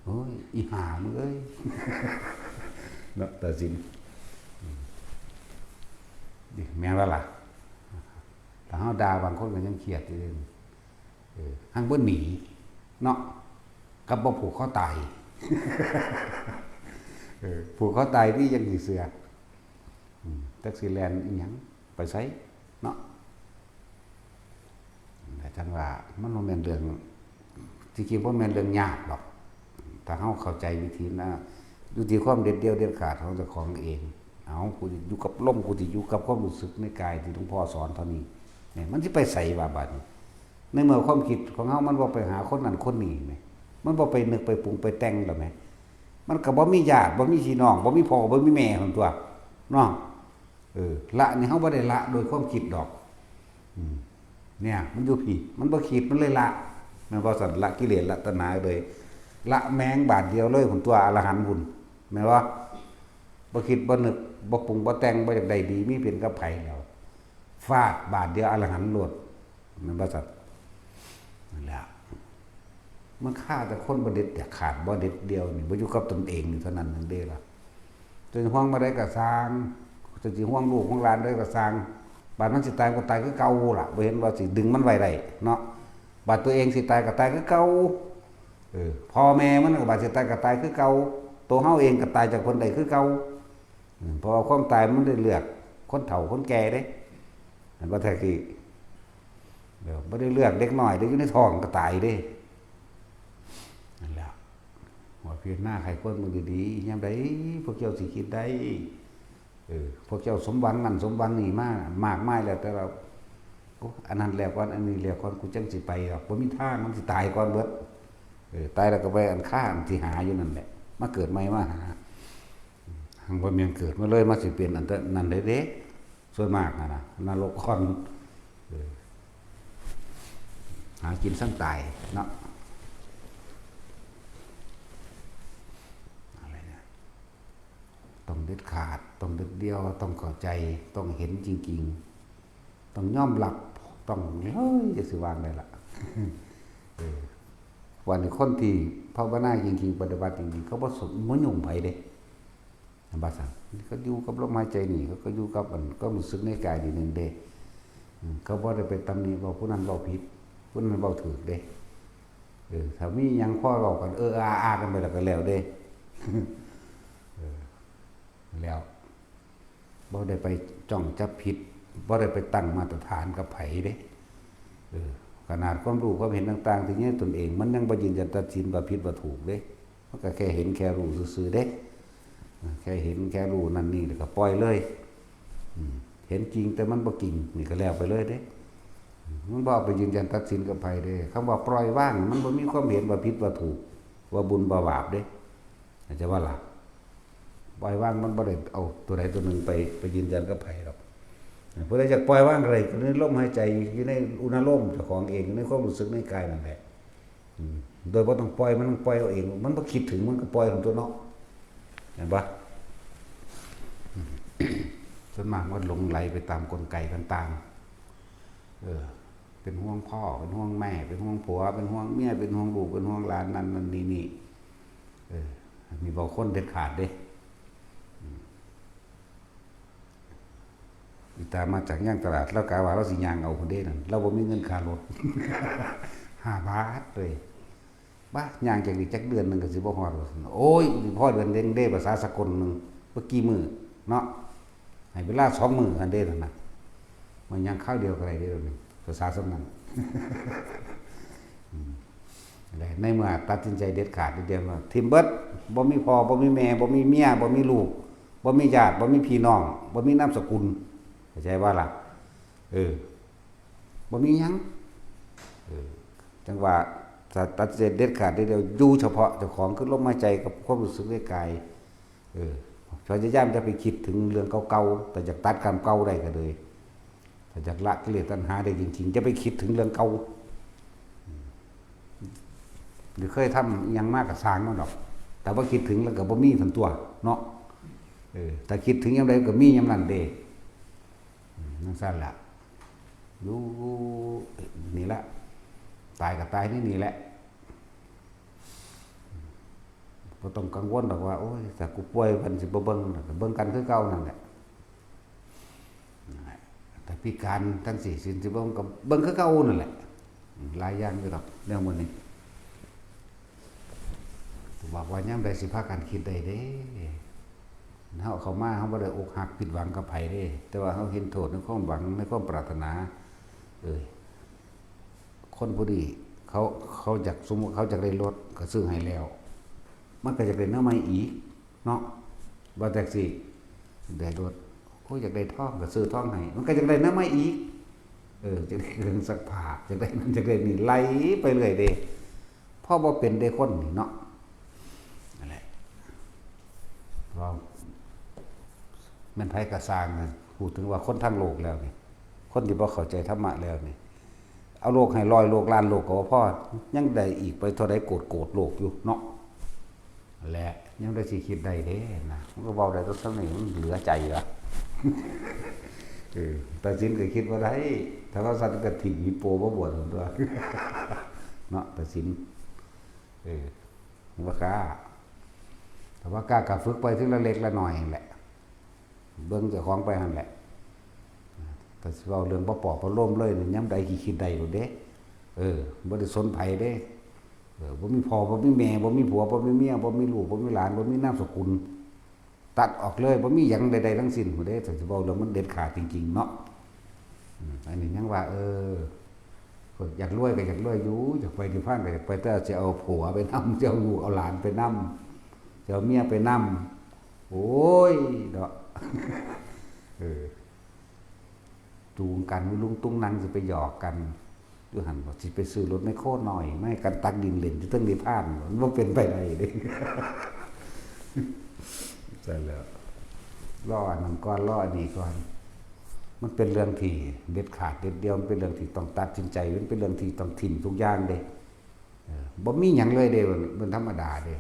โอ้ย อีห่ามึงเอ้ย เนาะ ตัดสิน อืม นี่แม่นบ่ล่ะ ถ้าเฮาด่าบางคนก็ยังเครียดอยู่เด้ เออ หั่นบ่หนี เนาะ กับบ่ผูกคอตาย เออ ผูกคอตายนี่ยังสิเชื่อ อืม จักสิแล่นอีหยัง ไปไส เนาะ แต่จั่งว่ามันบ่แม่นเรื่อง ที่จริงบ่แม่นเรื่องยากดอก ถ้าเฮาเข้าใจวิธีนะ อยู่ที่ความเด็ดเดี่ยวเด็ดขาดของเจ้าของเอง เอา กูสิอยู่กับลม กูสิอยู่กับความรู้สึกในกายที่หลวงพ่อสอนเท่านี้ เนี่ย มันสิไปไสวะบัดนี้ ในเมื่อความคิดของเฮามันบ่ไปหาคนนั้นคนนี้แหม มันบ่ไปนึกไปปรุงไปแต่งแล้วแหม มันก็บ่มีญาติ บ่มีพี่น้อง บ่มีพ่อ บ่มีแม่หั่นตั่ว เนาะ เออ ละนี่เฮาบ่ได้ละโดยความคิดดอก อืม เนี่ย มันอยู่พี้ มันบ่คิด มันเลยละ แม่นบ่ซั่น ละกิเลส ละตัณหาเลย ละแม่งบาดเดียวเลยพุ้นตั่ว อรหันต์พุ้น แม่นบ่ บ่คิด บ่นึก บ่ปรุง บ่แต่ง บ่อยากได้ดี มีเป็นกับไผแล้ว ฟาดบาดเดียว อรหันต์โลด แม่นบ่ซั่น นั่นแหละ มันฆ่าแต่คนบ่เด็ดขาด บ่เด็ดเดี่ยวนี่ บ่อยู่กับตนเองนี่เท่านั้นนั่นเด้ล่ะ เจ้าสิห่วงมาได้ก็ซ่าง เจ้าสิห่วงลูกห่วงหลานได้ก็ซ่าง บาดมันสิตายก็ตายคือเก่าล่ะ บ่เห็นว่าสิดึงมันไว้ได้เนาะ บาดตัวเองสิตายก็ตายคือเก่า เออ พ่อแม่มันก็บาดสิตายก็ตายคือเก่า ตัวเฮาเองก็ตายจากคนใดคือเก่า อืม เพราะว่าความตายมันได้เลือกคนเฒ่าคนแก่เด้ เห็นบ่แท้กี้ เดี๋ยวบ่ได้เลือกเด็กน้อยเด้ อยู่ในท้องก็ตายเด้ นั่นแหละ ว่าพิจารณาไข้ควรเบิ่งดีๆ ยามใดพวกเจ้าสิคิดได้ เออ พวกเจ้าสมหวังนั่นสมหวังนี่มามากมายแล้ว แต่ว่า โอ้ อันนั้นแล้วก่อน อันนี้แล้วก่อน กูจั่งสิไปดอก บ่มีทาง มันสิตายก่อนเบิด เออ ตายแล้วก็ไปอันคาอันที่หาอยู่นั่นแหละ มาเกิดใหม่มาหา หังบ่แม่นเกิดมาเลย มาสิเป็นอันนั้นได้เด้ ส่วนมากนะนะ นรกก่อน เออ หากินซ้ำตายเนาะ อะไรเนี่ย ต้องเด็ดขาด ต้องเด็ดเดี่ยว ต้องเข้าใจ ต้องเห็นจริงๆ ต้องยอมรับ ต้อง เฮ้ย จะสิวางได้ละ เออ วันนี้คนที่ภาวนาจริงๆ ปฏิบัติจริงๆ เขาบ่สน บ่ยุ่งไผเด้ เห็นบ่ซั่น เขาอยู่กับลมหายใจนี่ เขาก็อยู่กับอัน ความรู้สึกในกายนี่หนึ่งเด้ อืม เขาบ่ได้ไปตำหนิว่าผู้นั้นเว้าผิด ผู้นั้นเว้าถูกเด้ เออ ถ้ามีหยังพอเว้ากัน เออ อา อา กันไปแล้วก็แล้วเด้ เออ แล้ว บ่ได้ไปจ้องจับผิด บ่ได้ไปตั้งมาตรฐานกับไผเด้ เออ ขนาดความรู้ความเห็นต่างๆ ที่อยู่ในตนเอง มันยังบ่ยืนยันตัดสินว่าผิดว่าถูกเด้ มันก็แค่เห็นแค่รู้ซื่อๆ เด้ แค่เห็นแค่รู้นั่นนี่แล้วก็ปล่อยเลย อืม เห็นจริงแต่มันบ่จริง นี่ก็แล้วไปเลยเด้ มันบ่เอาไปยืนยันตัดสินกับไผเด้ คำว่าปล่อยวาง มันบ่มีความเห็นว่าผิดว่าถูก ว่าบุญว่าบาปเด้ เข้าใจบ่ล่ะ ปล่อยวางมันบ่ได้เอาตัวใดตัวหนึ่งไป ไปยืนยันกับไผดอก ผู้ใดอยากปล่อยวางอะไร ก็ในลมหายใจ อยู่ในอุณาโลมเจ้าของเอง ในความรู้สึกในกายนั่นแหละ อืม โดยบ่ต้องปล่อย มันปล่อยเอาเอง มันบ่คิดถึง มันก็ปล่อยของตัวเนาะ เห็นปะ ส่วนมากมันหลงไหลไปตามกลไกต่างๆ เออ เป็นห่วงพ่อ เป็นห่วงแม่ เป็นห่วงผัว เป็นห่วงเมีย เป็นห่วงลูก เป็นห่วงหลาน นั่นนั่นนี่นี่ เออ มีบางคนเด็ดขาดเด้ อืม อีตามาจากย่างตลาด ลาวกะว่าลาวสิย่างเอาพุ้นเด้นั่น ลาวบ่มีเงินค่ารถ ห้าบาทเลย บ้า ย่างจักนี่จักเดือนหนึ่งก็สิบ่ฮอดว่าซั่น โอ้ย สิพอเดือนเด้งเด้ ภาษาสากลหนึ่ง บ่กี่มื้อเนาะ ให้เวลาสองมื้อหั่นเด้นั่นน่ะ มันย่างคราวเดียวก็ได้เด้ ภาษาส่ำนั้น อืม และในเมื่อตัดสินใจเด็ดขาดเด็ดเดี่ยวว่า ถิ่มเบิด บ่มีพ่อ บ่มีแม่ บ่มีเมีย บ่มีลูก บ่มีญาติ บ่มีพี่น้อง บ่มีนามสกุล เข้าใจบ่ล่ะ เออ บ่มีหยัง เออ จั่งว่า ถ้าตัดสินใจเด็ดขาดเด็ดเดี่ยว อยู่เฉพาะเจ้าของ คือลมหายใจกับความรู้สึกในกาย เออ พยายามจะไปคิดถึงเรื่องเก่าๆ แต่อยากตัดกรรมเก่าได้ก็เลย ถ้าอยากละกิเลสตัณหาได้จริงๆ จะไปคิดถึงเรื่องเก่า อืม หรือเคยทำอิหยังมาก็ซ่างมันดอก แต่ว่าคิดถึงแล้วก็บ่มีซั่นตั๊วเนาะ เออ ถ้าคิดถึงยามใดก็มียามนั้นเด้ อืม จั่งซั่นล่ะ อยู่นี่ละ ตายก็ตายในนี่แหละ บ่ต้องกังวลดอกว่า โอ้ย ถ้ากูป่วยเพิ่นสิบ่เบิ่ง เบิ่งกันคือเก่านั่นแหละ นั่นแหละ ถ้าพิการจั่งซี้ สิ สิเบิ่งก็เบิ่งคือเก่านั่นแหละ หลายอย่างอยู่ดอก แนวมื้อนี้ บอกว่ายามใดสิพากันคิดได้เด้ เฮาเข้ามา เฮาบ่ได้อกหักผิดหวังกับไผเด้ แต่ว่าเฮาเห็นโทษในความหวัง ในความปรารถนา เอ้ย คนผู้นี้เขา เขาอยาก สมมุติเขาอยากได้รถ ก็ซื้อให้แล้ว มันก็อยากได้แนวใหม่อีกเนาะ ว่าจั่งซี้ ได้รถ โอ้ย อยากได้ทอง ก็ซื้อทองให้ มันก็อยากได้แนวใหม่อีก เออ อยากได้เครื่องซักผ้า อยากได้นั่น อยากได้นี่ ไล่ไปเรื่อยเด้ พอบ่เป็นเด้คนนี่เนาะ นั่นแหละ ว่าแม่นไผก็ซ่างนะ พูดถึงว่าคนทางโลกแล้วนี่ คนที่บ่เข้าใจธรรมะแล้วนี่ เอาโลกให้ร้อยโลกล้านโลกก็บ่พอ ยังได้อีกไปเท่าใดโกดโกดโลกอยู่เนาะ และยังได้สิคิดได้เด้นะ มันก็เว้าได้แต่ส่ำนี้ มันเหลือใจละ เออ ตาสินก็คิดว่าได้ ถ้าว่าซั่นก็ถิ่มฮิปโปมาบวชซั่นตั๊ว เนาะ ตาสิน เออ บ่กล้า แต่ว่ากล้าก็ฝึกไปทีละเล็กละน้อยนั่นแหละ เบิ่งเจ้าของไปหั่นแหละ แต่สิเว้าเรื่องบ่ปลอบประโลมเลยนี่ ยามใดขี้คิดได้โลดเด้ เออ บ่ได้สนไผเด้ เออ บ่มีพ่อ บ่มีแม่ บ่มีผัว บ่มีเมีย บ่มีลูก บ่มีหลาน บ่มีนามสกุล ตัดออกเลย บ่มีหยังใดๆทั้งสิ้นพุ้นเด้ ถ้าสิเว้าเรื่องมันเด็ดขาดจริงๆเนาะ อืม อันนี้ยังว่า เออ อยากรวยก็อยากรวยอยู่ อยากไปนิพพานก็อยากไป แต่สิเอาผัวไปนำ สิเอาลูกเอาหลานไปนำ สิเอาเมียไปนำ โอ้ย เนาะ เออ จูงกัน มีลุงตุงนังสิไปหยอกกัน อยู่หั่น ว่าสิไปซื้อรถแมคโครน้อย มาให้กันตักดินเล่นอยู่เทิงนิพพาน มันบ่เป็นไปได้เด้ ใช่แล้ว รออันนั้นก่อน รออันนี้ก่อน มันเป็นเรื่องที่เด็ดขาดเด็ดเดี่ยว มันเป็นเรื่องที่ต้องตัดสินใจ มันเป็นเรื่องที่ต้องถิ่มทุกอย่างเด้ เออ บ่มีหยังเลยเด้ มันธรรมดาเด้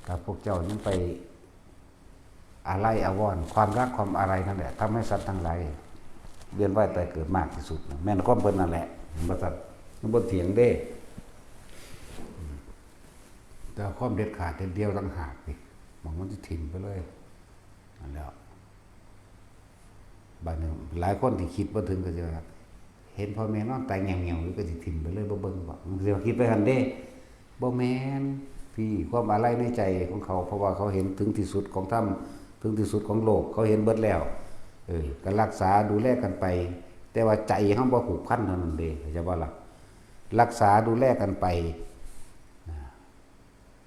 ถ้าพวกเจ้ายังไปอาลัยอาวรณ์ ความรักความอาลัยนั่นแหละ ทำให้สัตว์ทั้งหลายเวียนว่ายตายเกิดมากที่สุดนะ แม่นความเพิ่นนั่นแหละ มันบ่ตัด มันบ่เถียงเด้ แต่ความเด็ดขาดเด็ดเดี่ยวต่างหากนี่ มัน มันสิถิ่มไปเลย นั่นแหละ บาดนี้หลายคนที่คิดบ่ถึงก็สิว่า เห็นพ่อแม่นอนตายแง่วๆอยู่ก็สิถิ่มไปเลย บ่เบิ่งบ่ มันสิว่าคิดไปหั่นเด้ บ่แม่น พี่ ความอาลัยในใจของเขา เพราะว่าเขาเห็นถึงที่สุดของธรรม ถึงที่สุดของโลก เขาเห็นเบิดแล้ว เออ ก็รักษาดูแลกันไป แต่ว่าใจเฮาบ่ผูกพันเท่านั้นเด้ เข้าใจบ่ล่ะ รักษาดูแลกันไป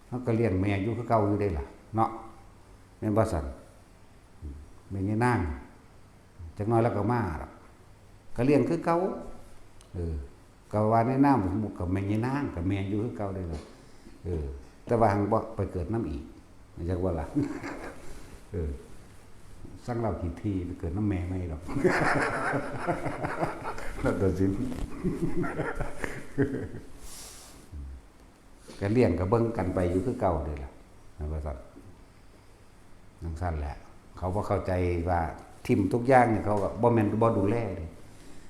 เฮาก็เลี้ยงแม่อยู่คือเก่าอยู่เด้ล่ะ เนาะ แม่นบ่ซั่น แม่ยายนาง จักหน่อยแล้วก็มาดอก ก็เลี้ยงคือเก่า เออ ก็ว่าในนามสมมุติก็แม่ยายนาง ก็แม่อยู่คือเก่าเด้ล่ะ เออ แต่ว่าหั้งบ่ไปเกิดนำอีก จักว่าล่ะ เออ สั่งลาวขี้ถี่ไปเกิดนำแม่ใหม่ดอก แล้วตัดสิน ก็เลี้ยงก็เบิ่งกันไปอยู่คือเก่าเด้ล่ะ แม่นบ่ซั่น จั่งซั้นแหละ เขาบ่เข้าใจว่าถิ่มทุกอย่างนี่ เขาก็บ่แม่นบ่ดูแลเด้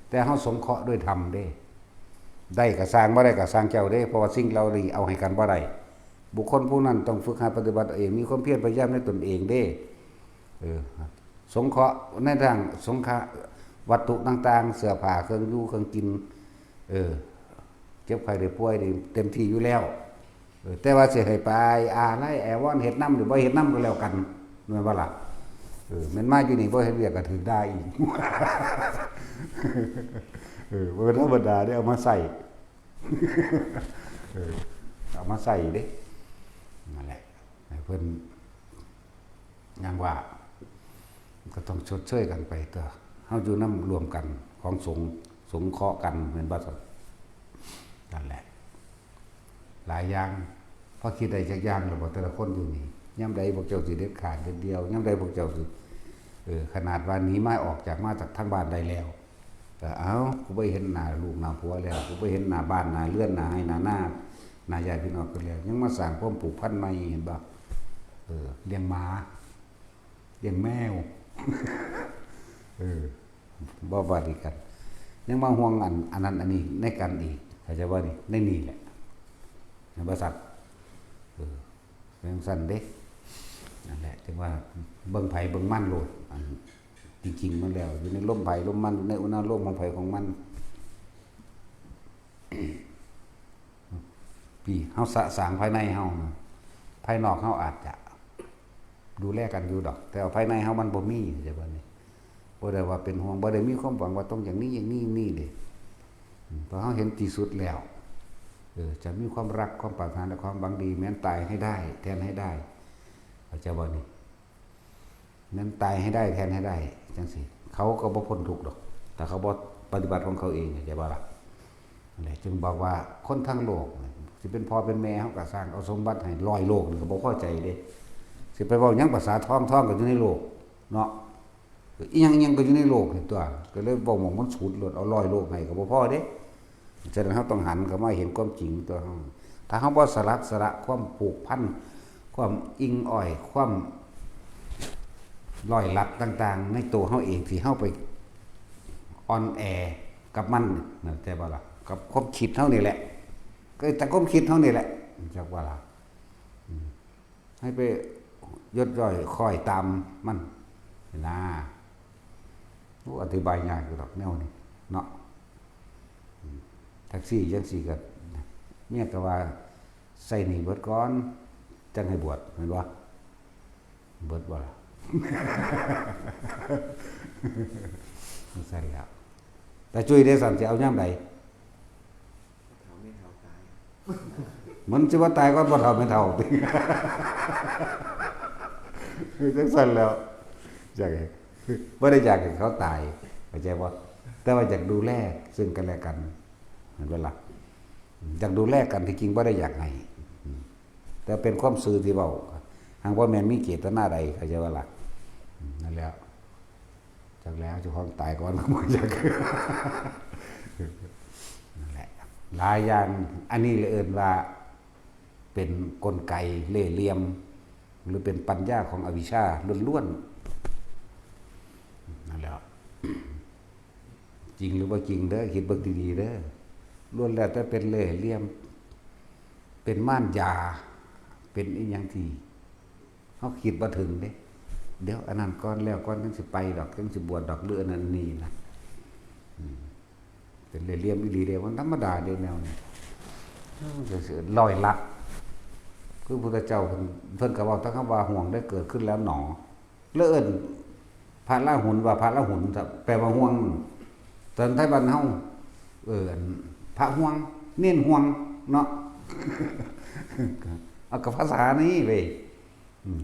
แต่เฮาสงเคราะห์ด้วยธรรมเด้ ได้ก็ซ่าง บ่ได้ก็ซ่างเจ้าเด้ เพราะว่าสิ่งเหล่านี้เอาให้กันบ่ได้ บุคคลผู้นั้นต้องฝึกหัดปฏิบัติเอาเอง มีความเพียรพยายามในตนเองเด้ เออ สงเคราะห์ในทางสงเคราะห์วัตถุต่างๆ เสื้อผ้า เครื่องอยู่เครื่องกิน เออ เจ็บไข้ได้ป่วยนี่เต็มที่อยู่แล้ว เออ แต่ว่าสิให้ไปอาลัยอาวรณ์เฮ็ดนำ หรือบ่เฮ็ดนำก็แล้วกัน แม่นบ่ล่ะ เออ แม่นมาอยู่นี่บ่เฮ็ดเวียกก็ถืกด่าอีก เออ บ่ธรรมดาเด้ เอามาใช้ เออ เอามาใช้เด้ นั่นแหละ ให้เพิ่น อย่างว่า ก็ต้องชดเชยกันไปตั๊ว เฮาอยู่นำร่วมกัน ของสงฆ์ สงเคราะห์กัน แม่นบ่ซั่น นั่นแหละ หลายอย่าง พอคิดได้จักอย่างแล้วบ่ แต่ละคนอยู่นี่ ยามใดพวกเจ้าสิเด็ดขาดเด็ดเดี่ยว ยามใดพวกเจ้าสิ เออ ขนาดว่าหนีมาออกจาก มาจากทางบ้านได้แล้ว ก็ เอ้า กูบ่เห็นหน้าลูกหน้าผัวแล้ว กูบ่เห็นหน้าบ้านหน้าเรือน หน้าไร่หน้านา หน้าญาติพี่น้องกันแล้ว ยังมาสร้างความผูกพันใหม่ เห็นบ่ เออ เลี้ยงหมา เลี้ยงแมว เออ บ่ว่าดีกัน ยังมาห่วงอัน อันนั้นอันนี้ในกันอีก เข้าใจบ่นี่ ในนี่แหละ ในบริษัท เออ เป็นจั่งซั้นเด้ นั่นแหละ จึงว่าเบิ่งไผเบิ่งมันโลด อัน จริงๆ มันแล้ว อยู่ในลมไผลมมัน อยู่ในอุณหภูมิของไผของมัน พี่ เฮาสะสางภายในเฮานะ ภายนอกเฮาอาจจะดูแลกันอยู่ดอก แต่ว่าภายในเฮามันบ่มี เข้าใจบ่นี่ บ่ได้ว่าเป็นห่วง บ่ได้มีความหวังว่าต้องอย่างนี้อย่างนี้อย่างนี้เด้ อืม พอเฮาเห็นที่สุดแล้ว เออ จะมีความรัก ความปรารถนา และความหวังดี แม้นตายให้ได้ แทนให้ได้ เข้าใจบ่นี่ แม้นตายให้ได้ แทนให้ได้ จั่งซี้ เขาก็บ่พ้นทุกข์ดอก ถ้าเขาบ่ปฏิบัติของเขาเอง เข้าใจบ่ล่ะ นั่นแหละ จึงบอกว่าคนทั้งโลกนี่ สิเป็นพ่อเป็นแม่เฮาก็ซ่าง เอาสมบัติให้ร้อยโลกนี่ก็บ่พอใจเด้ สิไปเว้าหยังภาษาทอง ทองก็อยู่ในโลก เนาะ อีหยัง อีหยังก็อยู่ในโลกนี่ตั๊ว ก็เลยเว้าหม่องมันสุดโลด เอาร้อยโลกให้ก็บ่พอเด้ ฉะนั้นเฮาต้องหันเข้ามาเห็นความจริงตั๊วเฮา ถ้าเฮาบ่สลัดสละความผูกพัน ความอิงอ้อย ความร้อยลัดต่างๆ ในตัวเฮาเองที่เฮาไปอ่อนแอกับมัน เข้าใจบ่ล่ะ กับความคิดเฮานี่แหละ ก็แต่ความคิดเฮานี่แหละ จักว่าล่ะ อืม ให้ไปยศย่อยคอยตามมันนะ โอ้ อธิบายยากอยู่ดอกแนวนี้เนาะ อืม แท็กซี่จั่งซี้ก็ เมียก็ว่า ใช้หนี้เบิดก่อน จั่งให้บวช แม่นบ่ เบิดบ่ล่ะ จั่งซั้นแหล้ว ตาจุ้ยเด้ ซั่นสิเอายามใด เฒ่าแม่เฒ่าตาย มันสิว่าตายก่อนพ่อเฒ่าแม่เฒ่าติ จั่งซั้นแหล้ว อยากให้ บ่ได้อยากให้เขาตาย เข้าใจบ่ แต่ว่าอยากดูแลซึ่งกันและกัน เห็นบ่ล่ะ อยากดูแลกัน ที่จริงบ่ได้อยากให้ อืม แต่เป็นความซื่อที่เว้า หากบ่แม่นมีเจตนาใด เข้าใจบ่ล่ะ อืม นั่นแหละ จักแล้วเจ้าของตายก่อน ก็บ่จัก นั่นแหละ หลายอย่าง อันนี้เลยเอิ้นว่า เป็นกลไกเล่ห์เหลี่ยม หรือเป็นปัญญาของอวิชชาล้วนๆ นั่นแหละ จริงหรือบ่จริงเด้อ คิดเบิ่งดีๆเด้อ ล้วนแล้วแต่เป็นเล่ห์เหลี่ยม เป็นมารยา เป็นอีหยังที่เฮาคิดบ่ถึงเด้ เดี๋ยวอันนั้นก่อน แล้วก่อน จั่งสิไปดอก จั่งสิบวชดอก หรืออันนั้นนี่นะ อืม เป็นเล่ห์เหลี่ยมอีหลีเด้ มันธรรมดาเด้แนวนี้ เออ ก็สิร้อยลัด คือพุทธเจ้าเพิ่น เพิ่นก็เว้าแต่คำว่าห่วงได้เกิดขึ้นแล้วหนอ แล้วเอิ้นพระราหุลว่าพระราหุล แปลว่าห่วง แต่ไทยบ้านเฮา เออ อัน พระห่วง เณรห่วง เนาะ เอากับภาษานี้เว้ย อืม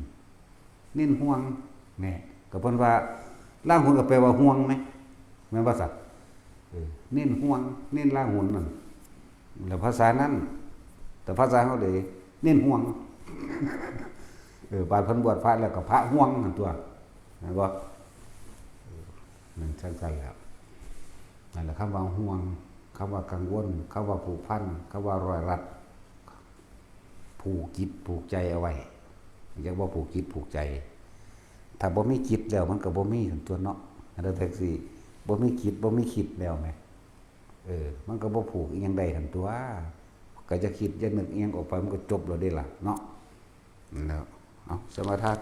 เณรห่วง เนี่ย ก็เพิ่นว่า ราหุลก็แปลว่าห่วงไหม แม่นบ่ซะ เออ เณรห่วง เณรราหุลนั่น แล้วภาษานั้น แต่ภาษาเฮาเด้ เณรห่วง เออ บาดเพิ่นบวชพระแล้วก็พระห่วงนั่นตัว แม่นบ่ เออ นั่นจั่งซั่นแหละ นั่นแหละ คำว่าห่วง คำว่ากังวล คำว่าผูกพัน คำว่าร้อยรัด ผูกจิตผูกใจเอาไว้ อยากว่าผูกจิตผูกใจ ถ้าบ่มีจิตแล้วมันก็บ่มีหั่นตัวเนาะ อันนั้นแท็กซี่ บ่มีจิตบ่มีคิดแล้วแหม เออ มันก็บ่ผูกอีหยังได้หั่นตัว ก็จะคิดจะนึกอีหยังออกไปมันก็จบแล้วเด้ล่ะเนาะ นั่นแหละ เอา สมาทาน